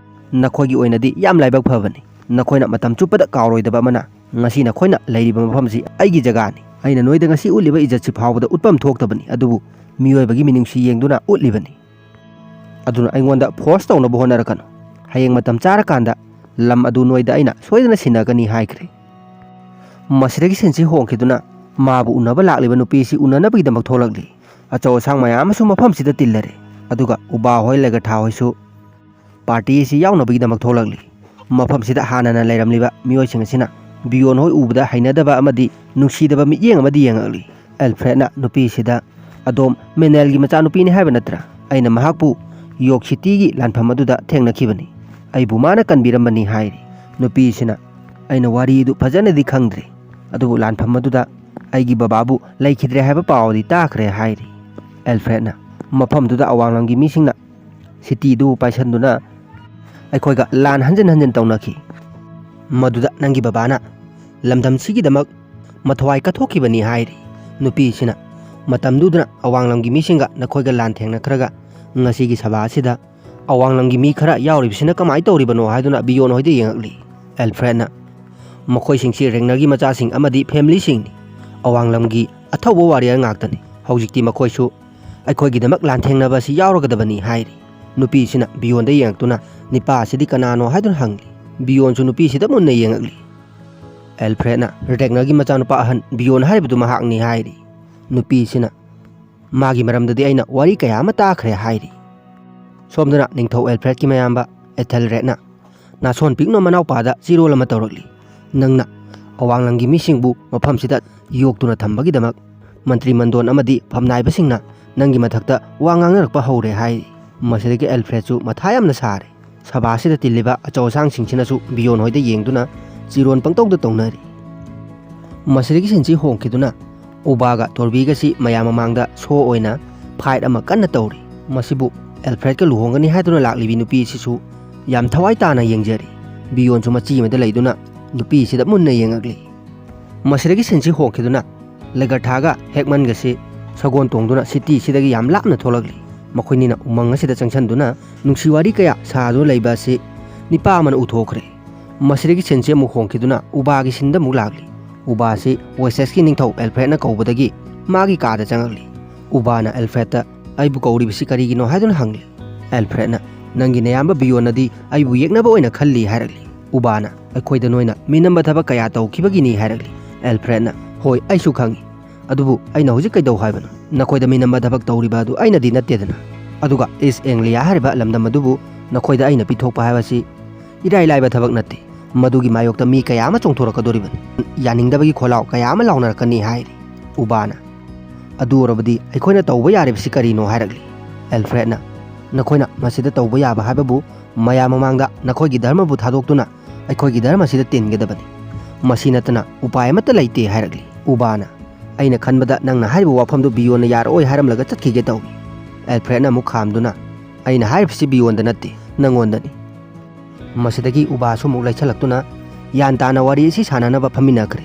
ꯅꯈꯣꯏꯒꯤ ꯑꯣꯏꯅꯗꯤ ꯌꯥꯝ ꯂꯥꯏꯕꯛ ꯐꯕꯅꯤ꯫ ꯅꯈꯣꯏꯅ ꯃꯇꯝ ꯆꯨꯞꯄꯗ ꯀꯥꯎꯔꯣꯏꯗꯕ ꯑꯃꯅ, ꯉꯁꯤ ꯅꯈꯣꯏꯅ ꯂꯩꯔꯤꯕ ꯃꯐꯝꯁꯤ ꯑꯩꯒꯤ ꯖꯒꯥꯅꯤ꯫ ꯑꯩꯅ ꯅꯣꯏꯗ ꯉꯁꯤ ꯎꯠꯂꯤꯕ ꯏꯖꯠꯁꯤ ꯐꯥꯎꯕꯗ ꯎꯠꯐꯝ ꯊꯣꯛꯇꯕꯅꯤ, ꯑꯗꯨꯕꯨ ꯃꯤꯑꯣꯏꯕꯒꯤ ꯃꯤꯅꯨꯡꯁꯤ ꯌꯦꯡꯗꯨꯅ ꯎꯠꯂꯤꯕꯅꯤ꯫ ꯑꯗꯨꯅ ꯑꯩꯉꯣꯟꯗ ꯐꯣꯔꯁ ꯇꯧꯅꯕ ꯍꯣꯠꯅꯔꯛꯀꯅꯨ꯫ ꯍꯌꯦꯡ ꯃꯇꯝ ꯆꯥꯔꯀꯥꯟꯗ ꯂꯝ ꯑꯗꯨ ꯅꯣꯏꯗ ꯑꯩꯅ ꯁꯣꯏꯗꯅ ꯁꯤꯟꯅꯒꯅꯤ" ꯍꯥꯏꯈ꯭ꯔꯦ꯫ ꯃꯁꯤꯗꯒꯤ ꯁꯤꯟꯁꯤ ꯍꯣꯡꯈꯤꯗꯨꯅ ꯃꯥꯕꯨ ꯎꯅꯕ ꯂꯥꯛꯂꯤꯕ ꯅꯨꯄꯤꯁꯤ ꯎꯅꯅꯕꯒꯤꯗꯃꯛ ꯊꯣꯛꯂꯛꯂꯤ꯫ ꯑꯆꯧ ꯑꯁꯥꯡ ꯃꯌꯥꯝ ꯑꯃꯁꯨ ꯃꯐꯝꯁꯤꯗ ꯇꯤꯜꯂꯔꯦ꯫ ꯑꯗꯨꯒ ꯎꯕꯥ ꯍꯣꯏ, ꯂꯦꯒꯊꯥ ꯍꯣꯏꯁꯨ ꯄꯥꯔꯇꯤ ꯑꯁꯤ ꯌꯥꯎꯅꯕꯒꯤꯗꯃꯛ ꯊꯣꯛꯂꯛꯂꯤ꯫ ꯃꯐꯝꯁꯤꯗ ꯍꯥꯟꯅꯅ ꯂꯩꯔꯝꯂꯤꯕ ꯃꯤꯑꯣꯏꯁꯤꯡ ꯑꯁꯤꯅ ꯕꯤꯌꯣꯟ ꯍꯣꯏ ꯎꯕꯗ ꯍꯩꯅꯗꯕ ꯑꯃꯗꯤ ꯅꯨꯡꯁꯤꯗꯕ ꯃꯤꯠꯌꯦꯡ ꯑꯃꯗꯤ ꯌꯦꯡꯉꯛꯂꯤ꯫ ꯑꯦꯜꯐ꯭ꯔꯦꯗꯅ ꯅꯨꯄꯤꯁꯤꯗ, "ꯑꯗꯣꯝ ꯃꯦꯅꯦꯜꯒꯤ ꯃꯆꯥꯅꯨꯄꯤꯅꯤ ꯍꯥꯏꯕ ꯅꯠꯇ꯭ꯔꯥ? ꯑꯩꯅ ꯃꯍꯥꯛꯄꯨ ꯌꯣꯛ ꯁꯤꯇꯤꯒꯤ ꯂꯥꯟꯐꯝ ꯑꯗꯨꯗ ꯊꯦꯡꯅꯈꯤꯕꯅꯤ꯫ ꯑꯩꯕꯨ ꯃꯥꯅ ꯀꯟꯕꯤꯔꯝꯕꯅꯤ" ꯍꯥꯏꯔꯤ꯫ ꯅꯨꯄꯤꯁꯤꯅ, "ꯑꯩꯅ ꯋꯥꯔꯤꯗꯨ ꯐꯖꯅꯗꯤ ꯈꯪꯗ꯭ꯔꯦ, ꯑꯗꯨꯕꯨ ꯂꯥꯟꯐꯝ ꯑꯗꯨꯗ ꯑꯩꯒꯤ ꯕꯕꯥꯕꯨ ꯂꯩꯈꯤꯗ꯭ꯔꯦ ꯍꯥꯏꯕ ꯄꯥꯎꯗꯤ ꯇꯥꯈ꯭ꯔꯦ" ꯍꯥꯏꯔꯤ꯫ ꯑꯦꯜꯐ꯭ꯔꯦꯗꯅ, "ꯃꯐꯝꯗꯨꯗ ꯑꯋꯥꯡꯂꯝꯒꯤ ꯃꯤꯁꯤꯡꯅ ꯁꯤꯇꯤꯗꯨ ꯄꯥꯏꯁꯟꯗꯨꯅ ꯑꯩꯈꯣꯏꯒ ꯂꯥꯟ ꯍꯟꯖꯤꯟ ꯍꯟꯖꯤꯟ ꯇꯧꯅꯈꯤ꯫ ꯃꯗꯨꯗ ꯅꯪꯒꯤ ꯕꯕꯥꯅ ꯂꯝꯗꯝꯁꯤꯒꯤꯗꯃꯛ ꯃꯊ꯭ꯋꯥꯏ ꯀꯠꯊꯣꯛꯈꯤꯕꯅꯤ" ꯍꯥꯏꯔꯤ꯫ ꯅꯨꯄꯤꯁꯤꯅ, "ꯃꯇꯝꯗꯨꯗꯅ ꯑꯋꯥꯡꯂꯝꯒꯤ ꯃꯤꯁꯤꯡꯒ ꯅꯈꯣꯏꯒ ꯂꯥꯟ ꯊꯦꯡꯅꯈ꯭ꯔꯒ ꯉꯁꯤꯒꯤ ꯁꯚꯥ ꯑꯁꯤꯗ ꯑꯋꯥꯡꯂꯝꯒꯤ ꯃꯤ ꯈꯔ ꯌꯥꯎꯔꯤꯕꯁꯤꯅ ꯀꯃꯥꯏꯅ ꯇꯧꯔꯤꯕꯅꯣ?" ꯍꯥꯏꯗꯨꯅ ꯕꯤꯌꯣꯟ ꯍꯣꯏꯗ ꯌꯦꯡꯉꯛꯂꯤ꯫ ꯑꯦꯜꯐ꯭ꯔꯦꯗꯅ, "ꯃꯈꯣꯏꯁꯤꯡꯁꯤ ꯔꯦꯡꯅꯔꯒꯤ ꯃꯆꯥꯁꯤꯡ ꯑꯃꯗꯤ ꯐꯦꯃꯤꯂꯤꯁꯤꯡꯅꯤ꯫ ꯑꯋꯥꯡꯂꯝꯒꯤ ꯑꯊꯧꯕ ꯋꯥꯔꯤꯌꯔ ꯉꯥꯛꯇꯅꯤ꯫ ꯍꯧꯖꯤꯛꯇꯤ ꯃꯈꯣꯏꯁꯨ ꯑꯩꯈꯣꯏꯒꯤꯗꯃꯛ ꯂꯥꯟꯊꯦꯡꯅꯕ ꯑꯁꯤ ꯌꯥꯎꯔꯒꯗꯕꯅꯤ" ꯍꯥꯏꯔꯤ꯫ ꯅꯨꯄꯤꯁꯤꯅ ꯕꯤꯌꯣꯟꯗ ꯌꯦꯡꯉꯛꯇꯨꯅ, "ꯅꯤꯄꯥ ꯑꯁꯤꯗꯤ ꯀꯅꯥꯅꯣ?" ꯍꯥꯏꯗꯨꯅ ꯍꯪꯂꯤ꯫ ꯕꯤꯌꯣꯟꯁꯨ ꯅꯨꯄꯤꯁꯤꯗ ꯃꯨꯟꯅ ꯌꯦꯡꯉꯛꯂꯤ꯫ ꯑꯦꯜꯐ꯭ꯔꯦꯗꯅ, "ꯔꯦꯛꯅꯔꯒꯤ ꯃꯆꯥꯅꯨꯄꯥ ꯑꯍꯟ ꯕꯤꯌꯣꯟ ꯍꯥꯏꯔꯤꯕꯗꯨ ꯃꯍꯥꯛꯅꯤ" ꯍꯥꯏꯔꯤ꯫ ꯅꯨꯄꯤꯁꯤꯅ, "ꯃꯥꯒꯤ ꯃꯔꯝꯗꯗꯤ ꯑꯩꯅ ꯋꯥꯔꯤ ꯀꯌꯥ ꯑꯃ ꯇꯥꯈ꯭ꯔꯦ" ꯍꯥꯏꯔꯤ꯫ ꯁꯣꯝꯗꯅ ꯅꯤꯡꯊꯧ ꯑꯦꯜꯐ꯭ꯔꯦꯗꯀꯤ ꯃꯌꯥꯝꯕ ꯑꯦꯊꯦꯜꯔꯦꯗꯅ ꯅꯥꯁꯣꯟ ꯄꯤꯛꯅ ꯃꯅꯥꯎꯄꯥꯗ ꯆꯤꯔꯣꯜ ꯑꯃ ꯇꯧꯔꯛꯂꯤ꯫ "ꯅꯪꯅ ꯑꯋꯥꯡꯂꯝꯒꯤ ꯃꯤꯁꯤꯡꯕꯨ ꯃꯐꯝꯁꯤꯗ ꯌꯣꯛꯇꯨꯅ ꯊꯝꯕꯒꯤꯗꯃꯛ ꯃꯟꯇ꯭ꯔꯤ ꯃꯟꯗꯣꯟ ꯑꯃꯗꯤ ꯐꯝꯅꯥꯏꯕꯁꯤꯡꯅ ꯅꯪꯒꯤ ꯃꯊꯛꯇ ꯋꯥ ꯉꯥꯡꯅꯔꯛꯄ ꯍꯧꯔꯦ" ꯍꯥꯏꯔꯤ꯫ ꯃꯁꯤꯗꯒꯤ ꯑꯦꯜꯐ꯭ꯔꯦꯗꯁꯨ ꯃꯊꯥ ꯌꯥꯝꯅ ꯁꯥꯔꯦ꯫ ꯁꯚꯥꯁꯤꯗ ꯇꯤꯜꯂꯤꯕ ꯑꯆꯧ ꯑꯁꯥꯡꯁꯤꯡꯁꯤꯅꯁꯨ ꯕꯤꯌꯣꯟ ꯍꯣꯏꯗ ꯌꯦꯡꯗꯨꯅ ꯆꯤꯔꯣꯟ ꯄꯪꯇꯧꯗ ꯇꯧꯅꯔꯤ꯫ ꯃꯁꯤꯗꯒꯤ ꯁꯤꯟꯁꯤ ꯍꯣꯡꯈꯤꯗꯨꯅ ꯎꯕꯥꯒ ꯇꯣꯔꯕꯤꯒꯁꯤ ꯃꯌꯥꯝ ꯃꯃꯥꯡꯗ ꯁꯣ ꯑꯣꯏꯅ ꯐꯥꯏꯠ ꯑꯃ ꯀꯟꯅ ꯇꯧꯔꯤ꯫ ꯃꯁꯤꯕꯨ ꯑꯦꯜꯐ꯭ꯔꯦꯗꯀ ꯂꯨꯍꯣꯡꯒꯅꯤ ꯍꯥꯏꯗꯨꯅ ꯂꯥꯛꯂꯤꯕꯤ ꯅꯨꯄꯤ ꯑꯁꯤꯁꯨ ꯌꯥꯝ ꯊꯋꯥꯏ ꯇꯥꯅ ꯌꯦꯡꯖꯔꯤ꯫ ꯕꯤꯌꯣꯟꯁꯨ ꯃꯆꯤ ꯑꯃꯗ ꯂꯩꯗꯨꯅ ꯅꯨꯄꯤꯁꯤꯗ ꯃꯨꯟꯅ ꯌꯦꯡꯉꯛꯂꯤ꯫ ꯃꯁꯤꯗꯒꯤ ꯁꯤꯟꯁꯤ ꯍꯣꯡꯈꯤꯗꯨꯅ ꯂꯦꯒꯔꯊꯥꯒ ꯍꯦꯛꯃꯟꯒꯁꯤ ꯁꯒꯣꯜ ꯇꯣꯡꯗꯨꯅ ꯁꯤꯇꯤꯁꯤꯗꯒꯤ ꯌꯥꯝ ꯂꯥꯞꯅ ꯊꯣꯛꯂꯛꯂꯤ꯫ ꯃꯈꯣꯏꯅꯤꯅ ꯎꯃꯪ ꯑꯁꯤꯗ ꯆꯪꯁꯤꯟꯗꯨꯅ ꯅꯨꯡꯁꯤ ꯋꯥꯔꯤ ꯀꯌꯥ ꯁꯥꯗꯨꯅ ꯂꯩꯕ ꯑꯁꯤ ꯅꯤꯄꯥ ꯑꯃꯅ ꯎꯊꯣꯛꯈ꯭ꯔꯦ꯫ ꯃꯁꯤꯗꯒꯤ ꯁꯤꯟꯁꯤ ꯑꯃꯨꯛ ꯍꯣꯡꯈꯤꯗꯨꯅ ꯎꯕꯥꯒꯤ ꯁꯤꯟꯗ ꯑꯃꯨꯛ ꯂꯥꯛꯂꯤ꯫ ꯎꯕꯥ ꯑꯁꯤ ꯋꯦꯁꯦꯁꯀꯤ ꯅꯤꯡꯊꯧ ꯑꯦꯜꯐ꯭ꯔꯦꯗꯅ ꯀꯧꯕꯗꯒꯤ ꯃꯥꯒꯤ ꯀꯥꯗ ꯆꯪꯉꯛꯂꯤ꯫ ꯎꯕꯥꯅ ꯑꯦꯜꯐ꯭ꯔꯦꯗꯇ "ꯑꯩꯕꯨ ꯀꯧꯔꯤꯕꯁꯤ ꯀꯔꯤꯒꯤꯅꯣ?" ꯍꯥꯏꯗꯨꯅ ꯍꯪꯂꯤ꯫ ꯑꯦꯜꯐ꯭ꯔꯦꯗꯅ "ꯅꯪꯒꯤ ꯅꯌꯥꯝꯕ ꯕꯤꯌꯣꯟꯅꯗꯤ ꯑꯩꯕꯨ ꯌꯦꯛꯅꯕ ꯑꯣꯏꯅ ꯈꯜꯂꯤ" ꯍꯥꯏꯔꯛꯂꯤ꯫ ꯎꯕꯥꯅ "ꯑꯩꯈꯣꯏꯗ ꯅꯣꯏꯅ ꯃꯤꯅꯝꯕ ꯊꯕꯛ ꯀꯌꯥ ꯇꯧꯈꯤꯕꯒꯤꯅꯤ" ꯍꯥꯏꯔꯛꯂꯤ꯫ ꯑꯦꯜꯐ꯭ꯔꯦꯗꯅ "ꯍꯣꯏ, ꯑꯩꯁꯨ ꯈꯪꯏ꯫ ꯑꯗꯨꯕꯨ ꯑꯩꯅ ꯍꯧꯖꯤꯛ ꯀꯩꯗꯧ ꯍꯥꯏꯕꯅꯣ? ꯅꯈꯣꯏꯗ ꯃꯤꯅꯝꯕ ꯊꯕꯛ ꯇꯧꯔꯤꯕ ꯑꯗꯨ ꯑꯩꯅꯗꯤ ꯅꯠꯇꯦꯗꯅ꯫ ꯑꯗꯨꯒ ꯏꯁ ꯑꯦꯡꯂꯤꯌꯥ ꯍꯥꯏꯔꯤꯕ ꯂꯝꯗꯝ ꯑꯗꯨꯕꯨ ꯅꯈꯣꯏꯗ ꯑꯩꯅ ꯄꯤꯊꯣꯛꯄ ꯍꯥꯏꯕꯁꯤ ꯏꯔꯥꯏ ꯂꯥꯏꯕ ꯊꯕꯛ ꯅꯠꯇꯦ꯫ ꯃꯗꯨꯒꯤ ꯃꯥꯌꯣꯛꯇ ꯃꯤ ꯀꯌꯥ ꯑꯃ ꯆꯣꯡꯊꯣꯔꯛꯀꯗꯧꯔꯤꯕꯅꯤ꯫ ꯌꯥꯅꯤꯡꯗꯕꯒꯤ ꯈꯣꯜꯂꯥꯎ ꯀꯌꯥ ꯑꯃ ꯂꯥꯎꯅꯔꯛꯀꯅꯤ" ꯍꯥꯏꯔꯤ꯫ ꯎꯕꯥꯅ "ꯑꯗꯨ ꯑꯣꯏꯔꯕꯗꯤ ꯑꯩꯈꯣꯏꯅ ꯇꯧꯕ ꯌꯥꯔꯤꯕꯁꯤ ꯀꯔꯤꯅꯣ?" ꯍꯥꯏꯔꯛꯂꯤ꯫ ꯑꯦꯜꯐ꯭ꯔꯦꯗꯅ "ꯅꯈꯣꯏꯅ ꯃꯁꯤꯗ ꯇꯧꯕ ꯌꯥꯕ ꯍꯥꯏꯕꯕꯨ ꯃꯌꯥꯝ ꯃꯃꯥꯡꯗ ꯅꯈꯣꯏꯒꯤ ꯙꯔꯃꯕꯨ ꯊꯥꯗꯣꯛꯇꯨꯅ ꯑꯩꯈꯣꯏꯒꯤ ꯙꯔꯃꯁꯤꯗ ꯇꯤꯟꯒꯗꯕꯅꯤ꯫ ꯃꯁꯤ ꯅꯠꯇꯅ ꯎꯄꯥꯏ ꯑꯃꯠꯇ ꯂꯩꯇꯦ" ꯍꯥꯏꯔꯛꯂꯤ꯫ ꯎꯕꯥꯅ "ꯑꯩꯅ ꯈꯟꯕꯗ ꯅꯪꯅ ꯍꯥꯏꯔꯤꯕ ꯋꯥꯐꯝꯗꯨ ꯕꯤꯌꯣꯟꯅ ꯌꯥꯔꯛꯑꯣꯏ ꯍꯥꯏꯔꯝꯂꯒ ꯆꯠꯈꯤꯒꯦ ꯇꯧꯏ꯫" ꯑꯦꯜꯐ꯭ꯔꯦꯗꯅ ꯑꯃꯨꯛ ꯈꯥꯝꯗꯨꯅ "ꯑꯩꯅ ꯍꯥꯏꯔꯤꯕꯁꯤ ꯕꯤꯌꯣꯟꯗ ꯅꯠꯇꯦ, ꯅꯪꯉꯣꯟꯗꯅꯤ꯫" ꯃꯁꯤꯗꯒꯤ ꯎꯕꯥꯁꯨ ꯑꯃꯨꯛ ꯂꯩꯁꯜꯂꯛꯇꯨꯅ ꯒ꯭ꯌꯥꯟ ꯇꯥꯅ ꯋꯥꯔꯤ ꯑꯁꯤ ꯁꯥꯟꯅꯅꯕ ꯐꯝꯃꯤꯟꯅꯈ꯭ꯔꯦ꯫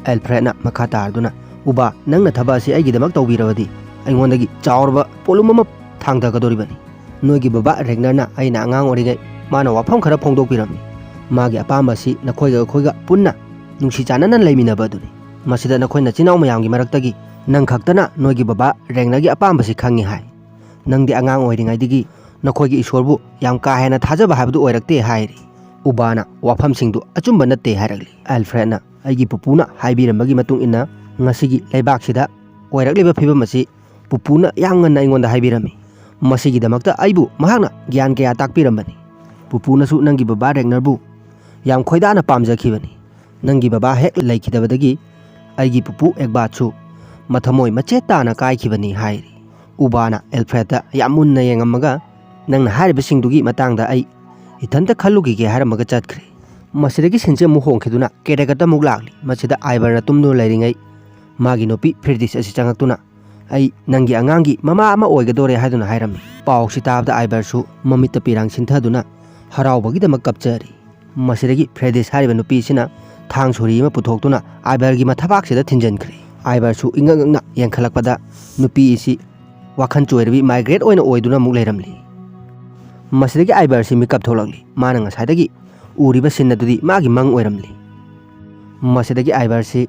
ꯑꯦꯜꯐ꯭ꯔꯦꯗꯅ ꯃꯈꯥ ꯇꯥꯔꯗꯨꯅ "ꯎꯕꯥ, ꯅꯪꯅ ꯊꯕꯛ ꯑꯁꯤ ꯑꯩꯒꯤꯗꯃꯛ ꯇꯧꯕꯤꯔꯕꯗꯤ ꯑꯩꯉꯣꯟꯗꯒꯤ ꯆꯥꯎꯔꯕ ꯄꯣꯠꯂꯨꯝ ꯑꯃ ꯊꯥꯡꯊꯒꯗꯧꯔꯤꯕꯅꯤ꯫ ꯅꯣꯏꯒꯤ ꯕꯕꯥ ꯔꯦꯒꯅꯔꯅ ꯑꯩꯅ ꯑꯉꯥꯡ ꯑꯣꯏꯔꯤꯉꯩ ꯃꯥꯅ ꯋꯥꯐꯝ ꯈꯔ ꯐꯣꯡꯗꯣꯛꯄꯤꯔꯝꯃꯤ꯫ ꯃꯥꯒꯤ ꯑꯄꯥꯝꯕ ꯑꯁꯤ ꯅꯈꯣꯏꯒ ꯑꯩꯈꯣꯏꯒ ꯄꯨꯟꯅ ꯅꯨꯡꯁꯤ ꯆꯥꯟꯅꯅ ꯂꯩꯃꯤꯟꯅꯕ ꯑꯗꯨꯅꯤ꯫ ꯃꯁꯤꯗ ꯅꯈꯣꯏ ꯅꯆꯤꯟ ꯏꯅꯥꯎ ꯃꯌꯥꯝꯒꯤ ꯃꯔꯛꯇꯒꯤ ꯅꯪ ꯈꯛꯇꯅ ꯅꯣꯏꯒꯤ ꯕꯕꯥ ꯔꯦꯒꯅꯔꯒꯤ ꯑꯄꯥꯝꯕꯁꯤ ꯈꯪꯉꯤ ꯍꯥꯏ꯫ ꯅꯪꯗꯤ ꯑꯉꯥꯡ ꯑꯣꯏꯔꯤꯉꯩꯗꯒꯤ ꯅꯈꯣꯏꯒꯤ ꯏꯁꯣꯔꯕꯨ ꯌꯥꯝ ꯀꯥ ꯍꯦꯟꯅ ꯊꯥꯖꯕ ꯍꯥꯏꯕꯗꯨ ꯑꯣꯏꯔꯛꯇꯦ" ꯍꯥꯏꯔꯤ꯫ ꯎꯕꯥꯅ ꯋꯥꯐꯝꯁꯤꯡꯗꯨ ꯑꯆꯨꯝꯕ ꯅꯠꯇꯦ ꯍꯥꯏꯔꯛꯂꯤ꯫ ꯑꯦꯜꯐ꯭ꯔꯦꯗꯅ "ꯑꯩꯒꯤ ꯄꯨꯄꯨꯅ ꯍꯥꯏꯕꯤꯔꯝꯕꯒꯤ ꯃꯇꯨꯡ ꯏꯟꯅ ꯉꯁꯤꯒꯤ ꯂꯩꯕꯥꯛꯁꯤꯗ ꯑꯣꯏꯔꯛꯂꯤꯕ ꯐꯤꯕꯝ ꯑꯁꯤ ꯄꯨꯄꯨꯅ ꯌꯥꯝ ꯉꯟꯅ ꯑꯩꯉꯣꯟꯗ ꯍꯥꯏꯕꯤꯔꯝꯃꯤ꯫ ꯃꯁꯤꯒꯤꯗꯃꯛꯇ ꯑꯩꯕꯨ ꯃꯍꯥꯛꯅ ꯒ꯭ꯌꯥꯟ ꯀꯌꯥ ꯇꯥꯛꯄꯤꯔꯝꯕꯅꯤ꯫ ꯄꯨꯄꯨꯅꯁꯨ ꯅꯪꯒꯤ ꯕꯕꯥ ꯔꯦꯒꯅꯔꯕꯨ ꯌꯥꯝ ꯈꯣꯏꯗꯥꯅ ꯄꯥꯝꯖꯈꯤꯕꯅꯤ꯫ ꯅꯪꯒꯤ ꯕꯕꯥ ꯍꯦꯛ ꯂꯩꯈꯤꯗꯕꯗꯒꯤ ꯑꯩꯒꯤ ꯄꯨꯄꯨ ꯑꯦꯛꯕꯥꯠꯁꯨ ꯃꯊꯃꯣꯏ ꯃꯆꯦꯠ ꯇꯥꯅ ꯀꯥꯏꯈꯤꯕꯅꯤ" ꯍꯥꯏꯔꯤ꯫ ꯎꯕꯥꯅ ꯑꯦꯜꯐ꯭ꯔꯦꯗꯇ ꯌꯥꯝ ꯃꯨꯟꯅ ꯌꯦꯡꯉꯝꯃꯒ "ꯅꯪꯅ ꯍꯥꯏꯔꯤꯕꯁꯤꯡꯗꯨꯒꯤ ꯃꯇꯥꯡꯗ ꯑꯩ ꯏꯊꯟꯇ ꯈꯜꯂꯨꯈꯤꯒꯦ" ꯍꯥꯏꯔꯝꯃꯒ ꯆꯠꯈ꯭ꯔꯦ꯫ ꯃꯁꯤꯗꯒꯤ ꯁꯤꯟꯁꯦ ꯑꯃꯨꯛ ꯍꯣꯡꯈꯤꯗꯨꯅ ꯀꯦꯗꯒꯠꯇ ꯑꯃꯨꯛ ꯂꯥꯛꯂꯤ꯫ ꯃꯁꯤꯗ ꯑꯥꯏꯕꯔꯅ ꯇꯨꯝꯗꯨꯅ ꯂꯩꯔꯤꯉꯩ ꯃꯥꯒꯤ ꯅꯨꯄꯤ ꯐ꯭ꯔꯦꯗꯤꯁ ꯑꯁꯤ ꯆꯪꯉꯛꯇꯨꯅ, "ꯑꯩ ꯅꯪꯒꯤ ꯑꯉꯥꯡꯒꯤ ꯃꯃꯥ ꯑꯃ ꯑꯣꯏꯒꯗꯣꯔꯦ" ꯍꯥꯏꯗꯨꯅ ꯍꯥꯏꯔꯝꯃꯤ꯫ ꯄꯥꯎꯁꯤ ꯇꯥꯕꯗ ꯑꯥꯏꯕꯔꯁꯨ ꯃꯃꯤꯠꯇ ꯄꯤꯔꯥꯡ ꯁꯤꯟꯊꯗꯨꯅ ꯍꯔꯥꯎꯕꯒꯤꯗꯃꯛ ꯀꯞꯆꯔꯤ꯫ ꯃꯁꯤꯗꯒꯤ ꯐ꯭ꯔꯦꯗꯤꯁ ꯍꯥꯏꯔꯤꯕ ꯅꯨꯄꯤꯁꯤꯅ ꯊꯥꯡ ꯁꯣꯔꯤ ꯑꯃ ꯄꯨꯊꯣꯛꯇꯨꯅ ꯑꯥꯏꯕꯔꯒꯤ ꯃꯊꯕꯥꯛꯁꯤꯗ ꯊꯤꯟꯖꯤꯟꯈ꯭ꯔꯦ꯫ ꯑꯥꯏꯕꯔꯁꯨ ꯏꯉꯛ ꯉꯛꯅ ꯌꯦꯡꯈꯠꯂꯛꯄꯗ ꯅꯨꯄꯤ ꯑꯁꯤ ꯋꯥꯈꯜ ꯆꯣꯏꯔꯕꯤ ꯃꯥꯏꯒ꯭ꯔꯦꯠ ꯑꯣꯏꯅ ꯑꯣꯏꯗꯨꯅ ꯑꯃꯨꯛ ꯂꯩꯔꯝꯂꯤ꯫ ꯃꯁꯤꯗꯒꯤ ꯑꯥꯏꯕꯔꯁꯤ ꯃꯤꯀꯞ ꯊꯣꯛꯂꯛꯂꯤ꯫ ꯃꯥꯅ ꯉꯁꯥꯏꯗꯒꯤ ꯎꯔꯤꯕ ꯁꯤꯟ ꯑꯗꯨꯗꯤ ꯃꯥꯒꯤ ꯃꯪ ꯑꯣꯏꯔꯝꯂꯤ꯫ ꯃꯁꯤꯗꯒꯤ ꯑꯥꯏꯕꯔꯁꯤ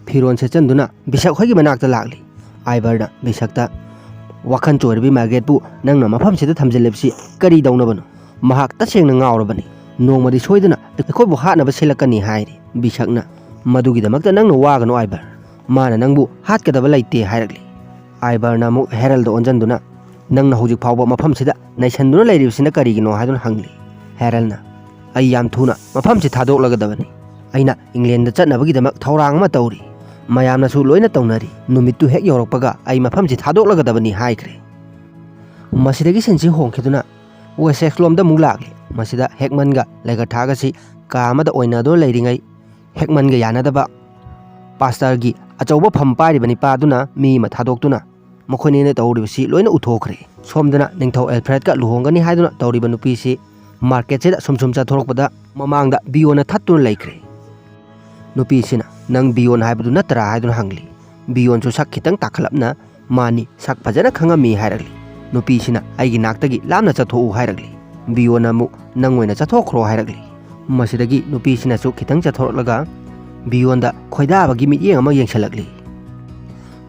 ꯐꯤꯔꯣꯜ ꯁꯦꯠꯆꯟꯗꯨꯅ ꯕꯤꯁꯛ ꯍꯣꯏꯒꯤ ꯃꯅꯥꯛꯇ ꯂꯥꯛꯂꯤ꯫ ꯑꯥꯏꯕꯔꯅ ꯕꯤꯁꯛꯇ, "ꯋꯥꯈꯜ ꯆꯣꯏꯔꯕꯤ ꯃꯥꯏꯒ꯭ꯔꯦꯠꯄꯨ ꯅꯪꯅ ꯃꯐꯝꯁꯤꯗ ꯊꯝꯖꯤꯜꯂꯤꯕꯁꯤ ꯀꯔꯤ ꯇꯧꯅꯕꯅꯣ? ꯃꯍꯥꯛ ꯇꯁꯦꯡꯅ ꯉꯥꯎꯔꯕꯅꯤ꯫ ꯅꯣꯡꯃꯗꯤ ꯁꯣꯏꯗꯅ ꯑꯩꯈꯣꯏꯕꯨ ꯍꯥꯠꯅꯕ ꯁꯤꯜꯂꯛꯀꯅꯤ" ꯍꯥꯏꯔꯤ꯫ ꯕꯤꯁꯛꯅ, "ꯃꯗꯨꯒꯤꯗꯃꯛꯇ ꯅꯪꯅ ꯋꯥꯒꯅꯨ ꯑꯥꯏꯕꯔ꯫ ꯃꯥꯅ ꯅꯪꯕꯨ ꯍꯥꯠꯀꯗꯕ ꯂꯩꯇꯦ" ꯍꯥꯏꯔꯛꯂꯤ꯫ ꯑꯥꯏꯕꯔꯅ ꯑꯃꯨꯛ ꯍꯦꯔꯜꯗ ꯑꯣꯟꯁꯤꯟꯗꯨꯅ, "ꯅꯪꯅ ꯍꯧꯖꯤꯛ ꯐꯥꯎꯕ ꯃꯐꯝꯁꯤꯗ ꯅꯩꯁꯟꯗꯨꯅ ꯂꯩꯔꯤꯕꯁꯤꯅ ꯀꯔꯤꯒꯤꯅꯣ?" ꯍꯥꯏꯗꯨꯅ ꯍꯪꯂꯤ꯫ ꯍꯦꯔꯜꯅ, "ꯑꯩ ꯌꯥꯝ ꯊꯨꯅ ꯃꯐꯝꯁꯤ ꯊꯥꯗꯣꯛꯂꯒꯗꯕꯅꯤ꯫ ꯑꯩꯅ ꯏꯪꯂꯦꯟꯗ ꯆꯠꯅꯕꯒꯤꯗꯃꯛ ꯊꯧꯔꯥꯡ ꯑꯃ ꯇꯧꯔꯤ꯫ ꯃꯌꯥꯝꯅꯁꯨ ꯂꯣꯏꯅ ꯇꯧꯅꯔꯤ꯫ ꯅꯨꯃꯤꯠꯇꯨ ꯍꯦꯛ ꯌꯧꯔꯛꯄꯒ ꯑꯩ ꯃꯐꯝꯁꯤ ꯊꯥꯗꯣꯛꯂꯒꯗꯕꯅꯤ" ꯍꯥꯏꯈ꯭ꯔꯦ꯫ ꯃꯁꯤꯗꯒꯤ ꯁꯤꯟꯁꯤ ꯍꯣꯡꯈꯤꯗꯨꯅ ꯋꯦꯁꯦꯛꯁ ꯂꯣꯝꯗ ꯑꯃꯨꯛ ꯂꯥꯛꯂꯤ꯫ ꯃꯁꯤꯗ ꯍꯦꯛꯃꯟꯒ ꯂꯦꯒꯔꯊꯥꯒꯁꯤ ꯀꯥ ꯑꯃꯗ ꯑꯣꯏꯅꯗꯨꯅ ꯂꯩꯔꯤꯉꯩ, ꯍꯦꯛꯃꯟꯒ ꯌꯥꯅꯗꯕ ꯄꯥꯁꯇꯔꯒꯤ ꯑꯆꯧꯕ ꯐꯝ ꯄꯥꯏꯔꯤꯕ ꯅꯤꯄꯥꯗꯨꯅ ꯃꯤ ꯑꯃ ꯊꯥꯗꯣꯛꯇꯨꯅ ꯃꯈꯣꯏꯅꯤꯅ ꯇꯧꯔꯤꯕꯁꯤ ꯂꯣꯏꯅ ꯎꯊꯣꯛꯈ꯭ꯔꯦ꯫ ꯁꯣꯝꯗꯅ ꯅꯤꯡꯊꯧ ꯑꯦꯜꯐ꯭ꯔꯦꯗꯀ ꯂꯨꯍꯣꯡꯒꯅꯤ ꯍꯥꯏꯗꯨꯅ ꯇꯧꯔꯤꯕ ꯅꯨꯄꯤꯁꯤ ꯃꯥꯔꯀꯦꯠꯁꯤꯗ ꯁꯨꯝ ꯁꯨꯝ ꯆꯠꯊꯣꯔꯛꯄꯗ ꯃꯃꯥꯡꯗ ꯕꯤꯌꯣꯟꯅ ꯊꯠꯇꯨꯅ ꯂꯩꯈ꯭ꯔꯦ꯫ ꯅꯨꯄꯤꯁꯤꯅ, "ꯅꯪ ꯕꯤꯌꯣꯟ ꯍꯥꯏꯕꯗꯨ ꯅꯠꯇ꯭ꯔꯥ?" ꯍꯥꯏꯗꯨꯅ ꯍꯪꯂꯤ꯫ ꯕꯤꯌꯣꯟꯁꯨ ꯁꯛ ꯈꯤꯇꯪ ꯇꯥꯈꯠꯂꯞꯅ, "ꯃꯥꯅꯤ, ꯁꯛ ꯐꯖꯅ ꯈꯪꯉꯝꯃꯤ" ꯍꯥꯏꯔꯛꯂꯤ꯫ ꯅꯨꯄꯤꯁꯤꯅ, "ꯑꯩꯒꯤ ꯅꯥꯛꯇꯒꯤ ꯂꯥꯞꯅ ꯆꯠꯊꯣꯛꯎ" ꯍꯥꯏꯔꯛꯂꯤ꯫ ꯕꯤꯌꯣꯟꯅ ꯑꯃꯨꯛ, "ꯅꯪ ꯑꯣꯏꯅ ꯆꯠꯊꯣꯛꯈ꯭ꯔꯣ" ꯍꯥꯏꯔꯛꯂꯤ꯫ ꯃꯁꯤꯗꯒꯤ ꯅꯨꯄꯤꯁꯤꯅꯁꯨ ꯈꯤꯇꯪ ꯆꯠꯊꯣꯔꯛꯂꯒ ꯕꯤꯌꯣꯟꯗ ꯈꯣꯏꯗꯥꯕꯒꯤ ꯃꯤꯠꯌꯦꯡ ꯑꯃ ꯌꯦꯡꯁꯤꯜꯂꯛꯂꯤ꯫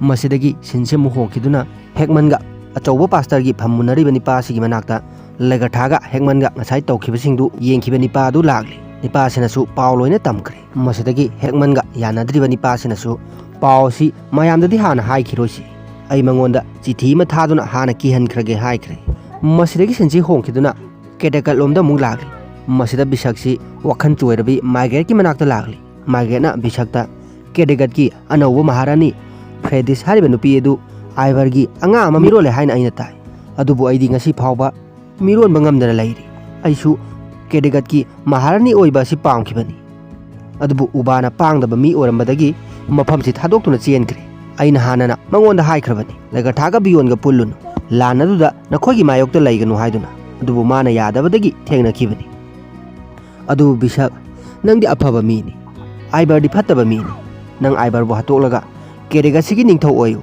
ꯃꯁꯤꯗꯒꯤ ꯁꯤꯟꯁꯤ ꯑꯃꯨꯛ ꯍꯣꯡꯈꯤꯗꯨꯅ ꯍꯦꯛꯃꯟꯒ ꯑꯆꯧꯕ ꯄꯥꯁꯇꯔꯒꯤ ꯐꯝ ꯃꯨꯟꯅꯔꯤꯕ ꯅꯤꯄꯥ ꯑꯁꯤꯒꯤ ꯃꯅꯥꯛꯇ ꯂꯦꯒꯔꯊꯥꯒ ꯍꯦꯛꯃꯟꯒ ꯉꯁꯥꯏ ꯇꯧꯈꯤꯕꯁꯤꯡꯗꯨ ꯌꯦꯡꯈꯤꯕ ꯅꯤꯄꯥ ꯑꯗꯨ ꯂꯥꯛꯂꯤ꯫ ꯅꯤꯄꯥꯁꯤꯅꯁꯨ ꯄꯥꯎ ꯂꯣꯏꯅ ꯇꯝꯈ꯭ꯔꯦ꯫ ꯃꯁꯤꯗꯒꯤ ꯍꯦꯛꯃꯟꯒ ꯌꯥꯅꯗ꯭ꯔꯤꯕ ꯅꯤꯄꯥꯁꯤꯅꯁꯨ ꯄꯥꯎ ꯑꯁꯤ ꯃꯌꯥꯝꯗꯗꯤ ꯍꯥꯟꯅ ꯍꯥꯏꯈꯤꯔꯣꯏꯁꯤ, ꯑꯩ ꯃꯉꯣꯟꯗ ꯆꯤꯊꯤ ꯑꯃ ꯊꯥꯗꯨꯅ ꯍꯥꯟꯅ ꯀꯤꯍꯟꯈ꯭ꯔꯒꯦ ꯍꯥꯏꯈ꯭ꯔꯦ꯫ ꯃꯁꯤꯗꯒꯤ ꯁꯤꯟꯁꯤ ꯍꯣꯡꯈꯤꯗꯨꯅ ꯀꯦꯗꯦꯀꯠꯂꯣꯝꯗ ꯑꯃꯨꯛ ꯂꯥꯛꯂꯤ꯫ ꯃꯁꯤꯗ ꯕꯤꯁꯛꯁꯤ ꯋꯥꯈꯜ ꯆꯣꯏꯔꯕꯤ ꯃꯥꯏꯒ꯭ꯔꯦꯠꯀꯤ ꯃꯅꯥꯛꯇ ꯂꯥꯛꯂꯤ꯫ ꯃꯥꯏꯒ꯭ꯔꯦꯠꯅ ꯕꯤꯁꯛꯇ, "ꯀꯦꯗꯦꯒꯠꯀꯤ ꯑꯅꯧꯕ ꯃꯍꯥꯔꯥꯅꯤ ꯐ꯭ꯔꯦꯗꯤꯁ ꯍꯥꯏꯔꯤꯕ ꯅꯨꯄꯤ ꯑꯗꯨ ꯑꯥꯏꯚꯔꯒꯤ ꯑꯉꯥꯡ ꯑꯃ ꯃꯤꯔꯣꯜꯂꯦ ꯍꯥꯏꯅ ꯑꯩꯅ ꯇꯥꯏ, ꯑꯗꯨꯕꯨ ꯑꯩꯗꯤ ꯉꯁꯤ ꯐꯥꯎꯕ ꯃꯤꯔꯣꯟꯕ ꯉꯝꯗꯅ ꯂꯩꯔꯤ꯫ ꯑꯩꯁꯨ ꯀꯦꯗꯤꯒꯠꯀꯤ ꯃꯍꯥꯔꯥꯅꯤ ꯑꯣꯏꯕ ꯑꯁꯤ ꯄꯥꯝꯈꯤꯕꯅꯤ꯫ ꯑꯗꯨꯕꯨ ꯎꯕꯥꯅ ꯄꯥꯡꯗꯕ ꯃꯤ ꯑꯣꯏꯔꯝꯕꯗꯒꯤ ꯃꯐꯝꯁꯤ ꯊꯥꯗꯣꯛꯇꯨꯅ ꯆꯦꯟꯈ꯭ꯔꯦ꯫ ꯑꯩꯅ ꯍꯥꯟꯅꯅ ꯃꯉꯣꯟꯗ ꯍꯥꯏꯈ꯭ꯔꯕꯅꯤ, "ꯂꯩꯒꯊꯥꯒ ꯕꯤꯌꯣꯟꯒ ꯄꯨꯜꯂꯨꯅꯨ, ꯂꯥꯟ ꯑꯗꯨꯗ ꯅꯈꯣꯏꯒꯤ ꯃꯥꯌꯣꯛꯇ ꯂꯩꯒꯅꯨ" ꯍꯥꯏꯗꯨꯅ꯫ ꯑꯗꯨꯕꯨ ꯃꯥꯅ ꯌꯥꯗꯕꯗꯒꯤ ꯊꯦꯡꯅꯈꯤꯕꯅꯤ꯫ "ꯑꯗꯨꯕꯨ ꯕꯤꯁꯛ, ꯅꯪꯗꯤ ꯑꯐꯕ ꯃꯤꯅꯤ, ꯑꯥꯏꯕꯔꯗꯤ ꯐꯠꯇꯕ ꯃꯤꯅꯤ꯫ ꯅꯪ ꯑꯥꯏꯕꯔꯕꯨ ꯍꯥꯠꯇꯣꯛꯂꯒ ꯀꯦꯗꯤꯒꯠꯁꯤꯒꯤ ꯅꯤꯡꯊꯧ ꯑꯣꯏꯌꯨ,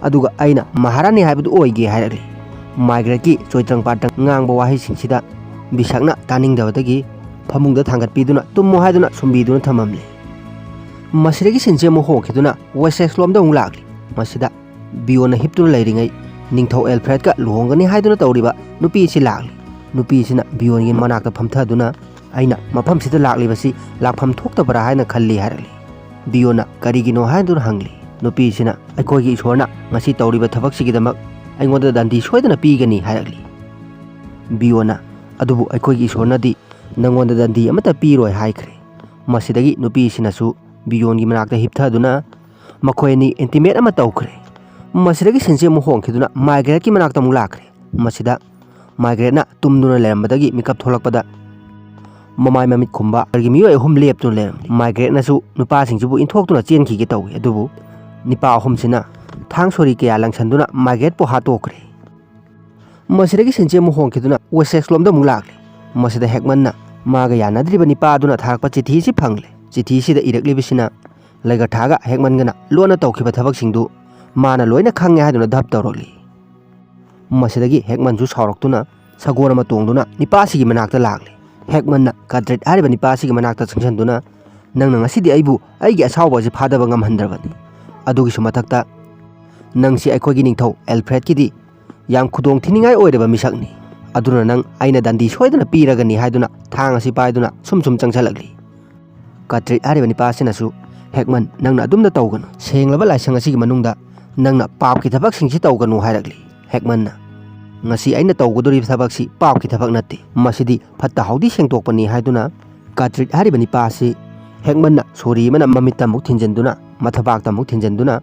ꯑꯗꯨꯒ ꯑꯩꯅ ꯃꯍꯥꯔꯥꯅꯤ ꯍꯥꯏꯕꯗꯨ ꯑꯣꯏꯒꯦ" ꯍꯥꯏꯔꯛꯂꯤ꯫ ꯃꯥꯏꯒ꯭ꯔꯦꯠꯀꯤ ꯆꯣꯏꯇ꯭ꯔꯪ ꯄꯥꯇ꯭ꯔꯪ ꯉꯥꯡꯕ ꯋꯥꯍꯩꯁꯤꯡꯁꯤꯗ ꯕꯤꯁꯛꯅ ꯇꯥꯅꯤꯡꯗꯕꯗꯒꯤ ꯐꯃꯨꯡꯗ ꯊꯥꯡꯒꯠꯄꯤꯗꯨꯅ ꯇꯨꯝꯃꯣ ꯍꯥꯏꯗꯨꯅ ꯁꯨꯝꯕꯤꯗꯨꯅ ꯊꯝꯃꯝꯂꯦ꯫ ꯃꯁꯤꯗꯒꯤ ꯁꯤꯟꯁꯦ ꯑꯃꯨꯛ ꯍꯣꯡꯈꯤꯗꯨꯅ ꯋꯦꯁꯦꯛꯁꯂꯣꯝꯗ ꯑꯃꯨꯛ ꯂꯥꯛꯂꯤ꯫ ꯃꯁꯤꯗ ꯕꯤꯌꯣꯟꯅ ꯍꯤꯞꯇꯨꯅ ꯂꯩꯔꯤꯉꯩ ꯅꯤꯡꯊꯧ ꯑꯦꯜꯐ꯭ꯔꯦꯗꯀ ꯂꯨꯍꯣꯡꯒꯅꯤ ꯍꯥꯏꯗꯨꯅ ꯇꯧꯔꯤꯕ ꯅꯨꯄꯤ ꯑꯁꯤ ꯂꯥꯛꯂꯤ꯫ ꯅꯨꯄꯤ ꯑꯁꯤꯅ ꯕꯤꯌꯣꯟꯒꯤ ꯃꯅꯥꯛꯇ ꯐꯝꯊꯗꯨꯅ, "ꯑꯩꯅ ꯃꯐꯝꯁꯤꯗ ꯂꯥꯛꯂꯤꯕꯁꯤ ꯂꯥꯛꯐꯝ ꯊꯣꯛꯇꯕ꯭ꯔꯥ ꯍꯥꯏꯅ ꯈꯜꯂꯤ" ꯍꯥꯏꯔꯛꯂꯤ꯫ ꯕꯤꯌꯣꯟꯅ ꯀꯔꯤꯒꯤꯅꯣ ꯍꯥꯏꯗꯨꯅ ꯍꯪꯂꯤ꯫ ꯅꯨꯄꯤꯁꯤꯅ, "ꯑꯩꯈꯣꯏꯒꯤ ꯏꯁꯣꯔꯅ ꯉꯁꯤ ꯇꯧꯔꯤꯕ ꯊꯕꯛꯁꯤꯒꯤꯗꯃꯛ ꯑꯩꯉꯣꯟꯗ ꯗꯟꯗꯤ ꯁꯣꯏꯗꯅ ꯄꯤꯒꯅꯤ" ꯍꯥꯏꯔꯛꯂꯤ꯫ ꯕꯤꯌꯣꯟꯅ, "ꯑꯗꯨꯕꯨ ꯑꯩꯈꯣꯏꯒꯤ ꯏꯁꯣꯔꯅꯗꯤ ꯅꯪꯉꯣꯟꯗ ꯗꯟꯗꯤ ꯑꯃꯠꯇ ꯄꯤꯔꯣꯏ" ꯍꯥꯏꯈ꯭ꯔꯦ꯫ ꯃꯁꯤꯗꯒꯤ ꯅꯨꯄꯤꯁꯤꯅꯁꯨ ꯕꯤꯌꯣꯟꯒꯤ ꯃꯅꯥꯛꯇ ꯍꯤꯞꯊꯗꯨꯅ ꯃꯈꯣꯏ ꯑꯅꯤ ꯏꯟꯇꯤꯃꯦꯠ ꯑꯃ ꯇꯧꯈ꯭ꯔꯦ꯫ ꯃꯁꯤꯗꯒꯤ ꯁꯤꯟꯁꯦ ꯑꯃꯨꯛ ꯍꯣꯡꯈꯤꯗꯨꯅ ꯃꯥꯏꯒ꯭ꯔꯦꯠꯀꯤ ꯃꯅꯥꯛꯇ ꯑꯃꯨꯛ ꯂꯥꯛꯈ꯭ꯔꯦ꯫ ꯃꯁꯤꯗ ꯃꯥꯏꯒ꯭ꯔꯦꯠꯅ ꯇꯨꯝꯗꯨꯅ ꯂꯩꯔꯝꯕꯗꯒꯤ ꯃꯤꯀꯞ ꯊꯣꯛꯂꯛꯄꯗ ꯃꯃꯥꯏ ꯃꯃꯤꯠ ꯈꯨꯝꯕ ꯃꯤꯑꯣꯏ ꯑꯍꯨꯝ ꯂꯦꯞꯇꯨꯅ ꯂꯩꯔꯝꯃꯤ꯫ ꯃꯥꯏꯒ꯭ꯔꯦꯠꯅꯁꯨ ꯅꯨꯄꯥꯁꯤꯡꯁꯤꯕꯨ ꯏꯟꯊꯣꯛꯇꯨꯅ ꯆꯦꯟꯈꯤꯒꯦ ꯇꯧꯏ, ꯑꯗꯨꯕꯨ ꯅꯤꯄꯥ ꯑꯍꯨꯝꯁꯤꯅ ꯊꯥꯡ ꯁꯣꯔꯤ ꯀꯌꯥ ꯂꯪꯁꯟꯗꯨꯅ ꯃꯥꯏꯒ꯭ꯔꯦꯠꯄꯨ ꯍꯥꯠꯇꯣꯛꯈ꯭ꯔꯦ꯫ ꯃꯁꯤꯗꯒꯤ ꯁꯤꯟꯁꯦ ꯑꯃꯨꯛ ꯍꯣꯡꯈꯤꯗꯨꯅ ꯋꯦꯁꯦꯛꯁꯂꯣꯝꯗ ꯑꯃꯨꯛ ꯂꯥꯛꯂꯦ꯫ ꯃꯁꯤꯗ ꯍꯦꯛꯃꯟꯅ ꯃꯥꯒ ꯌꯥꯅꯗ꯭ꯔꯤꯕ ꯅꯤꯄꯥ ꯑꯗꯨꯅ ꯊꯥꯔꯛꯄ ꯆꯤꯊꯤ ꯑꯁꯤ ꯐꯪꯂꯦ꯫ ꯆꯤꯊꯤ ꯑꯁꯤꯗ ꯏꯔꯛꯂꯤꯕꯁꯤꯅ ꯂꯩꯒꯊꯥꯒ ꯍꯦꯛꯃꯟꯒꯅ ꯂꯣꯟꯅ ꯇꯧꯈꯤꯕ ꯊꯕꯛꯁꯤꯡꯗꯨ ꯃꯥꯅ ꯂꯣꯏꯅ ꯈꯪꯉꯦ ꯍꯥꯏꯗꯨꯅ ꯙꯞ ꯇꯧꯔꯛꯂꯤ꯫ ꯃꯁꯤꯗꯒꯤ ꯍꯦꯛꯃꯟꯁꯨ ꯁꯥꯎꯔꯛꯇꯨꯅ ꯁꯒꯣꯜ ꯑꯃ ꯇꯣꯡꯗꯨꯅ ꯅꯤꯄꯥꯁꯤꯒꯤ ꯃꯅꯥꯛꯇ ꯂꯥꯛꯂꯦ꯫ ꯍꯦꯛꯃꯟꯅ ꯀꯗ꯭ꯔꯤꯠ ꯍꯥꯏꯔꯤꯕ ꯅꯤꯄꯥꯁꯤꯒꯤ ꯃꯅꯥꯛꯇ ꯆꯪꯁꯤꯟꯗꯨꯅ, "ꯅꯪꯅ ꯉꯁꯤꯗꯤ ꯑꯩꯕꯨ ꯑꯩꯒꯤ ꯑꯁꯥꯎꯕ ꯑꯁꯤ ꯐꯥꯗꯕ ꯉꯝꯍꯟꯗ꯭ꯔꯕꯅꯤ꯫ ꯑꯗꯨꯒꯤꯁꯨ ꯃꯊꯛꯇ ꯅꯪꯁꯤ ꯑꯩꯈꯣꯏꯒꯤ ꯅꯤꯡꯊꯧ ꯑꯦꯜꯐ꯭ꯔꯦꯗꯀꯤꯗꯤ ꯌꯥꯝ ꯈꯨꯗꯣꯡ ꯊꯤꯅꯤꯡꯉꯥꯏ ꯑꯣꯏꯔꯕ ꯃꯤꯁꯛꯅꯤ꯫ ꯑꯗꯨꯅ ꯅꯪ ꯑꯩꯅ ꯗꯟꯗꯤ ꯁꯣꯏꯗꯅ ꯄꯤꯔꯒꯅꯤ" ꯍꯥꯏꯗꯨꯅ ꯊꯥꯡ ꯑꯁꯤ ꯄꯥꯏꯗꯨꯅ ꯁꯨꯝ ꯁꯨꯝ ꯆꯪꯁꯤꯜꯂꯛꯂꯤ꯫ ꯀꯇ꯭ꯔꯤꯠ ꯍꯥꯏꯔꯤꯕ ꯅꯤꯄꯥ ꯑꯁꯤꯅꯁꯨ, "ꯍꯦꯛꯃꯟ, ꯅꯪꯅ ꯑꯗꯨꯝꯅ ꯇꯧꯒꯅꯨ꯫ ꯁꯦꯡꯂꯕ ꯂꯥꯏꯁꯪ ꯑꯁꯤꯒꯤ ꯃꯅꯨꯡꯗ ꯅꯪꯅ ꯄꯥꯞꯀꯤ ꯊꯕꯛꯁꯤꯡꯁꯤ ꯇꯧꯒꯅꯨ" ꯍꯥꯏꯔꯛꯂꯤ꯫ ꯍꯦꯛꯃꯟꯅ, "ꯉꯁꯤ ꯑꯩꯅ ꯇꯧꯒꯗꯧꯔꯤꯕ ꯊꯕꯛꯁꯤ ꯄꯥꯞꯀꯤ ꯊꯕꯛ ꯅꯠꯇꯦ, ꯃꯁꯤꯗꯤ ꯐꯠꯇ ꯍꯥꯎꯗꯤ ꯁꯦꯡꯗꯣꯛꯄꯅꯤ" ꯍꯥꯏꯗꯨꯅ ꯀꯇ꯭ꯔꯤꯠ ꯍꯥꯏꯔꯤꯕ ꯅꯤꯄꯥ ꯑꯁꯤ ꯍꯦꯛꯃꯟꯅ ꯁꯣꯔꯤ ꯑꯃꯅ ꯃꯃꯤꯠꯇ ꯑꯃꯨꯛ ꯊꯤꯟꯖꯤꯟꯗꯨꯅ, ꯃꯊꯕꯥꯛꯇ ꯑꯃꯨꯛ ꯊꯤꯟꯖꯤꯟꯗꯨꯅ,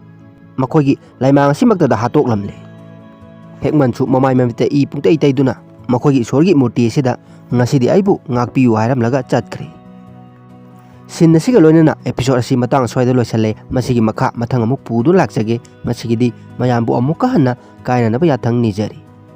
ꯃꯈꯣꯏꯒꯤ ꯂꯥꯏꯃꯥꯡ ꯑꯁꯤꯃꯛꯇꯗ ꯍꯥꯠꯇꯣꯛꯂꯝꯂꯦ꯫ ꯍꯦꯛꯃꯟꯁꯨ ꯃꯃꯥꯏ ꯃꯃꯤꯠꯇ ꯏ ꯄꯨꯡꯇꯩ ꯇꯩꯗꯨꯅ ꯃꯈꯣꯏꯒꯤ ꯏꯁꯣꯔꯒꯤ ꯃꯨꯔꯇꯤ ꯑꯁꯤꯗ ꯉꯁꯤꯗꯤ ꯑꯩꯕꯨ ꯉꯥꯛꯄꯤꯌꯨ ꯍꯥꯏꯔꯝꯂꯒ ꯆꯠꯈ꯭ꯔꯦ꯫ ꯁꯤꯟ ꯑꯁꯤꯒ ꯂꯣꯏꯅꯅ episode ꯑꯁꯤ ꯃꯇꯥꯡ ꯑꯁ꯭ꯋꯥꯏꯗ ꯂꯣꯏꯁꯤꯜꯂꯦ꯫ ꯃꯁꯤꯒꯤ ꯃꯈꯥ ꯃꯊꯪ ꯑꯃꯨꯛ ꯄꯨꯗꯨꯅ ꯂꯥꯛꯆꯒꯦ꯫ ꯉꯁꯤꯒꯤꯗꯤ ꯃꯌꯥꯝꯕꯨ ꯑꯃꯨꯛꯀ ꯍꯟꯅ ꯀꯥꯏꯅꯅꯕ ꯌꯥꯊꯪ ꯅꯤꯖꯔꯤ꯫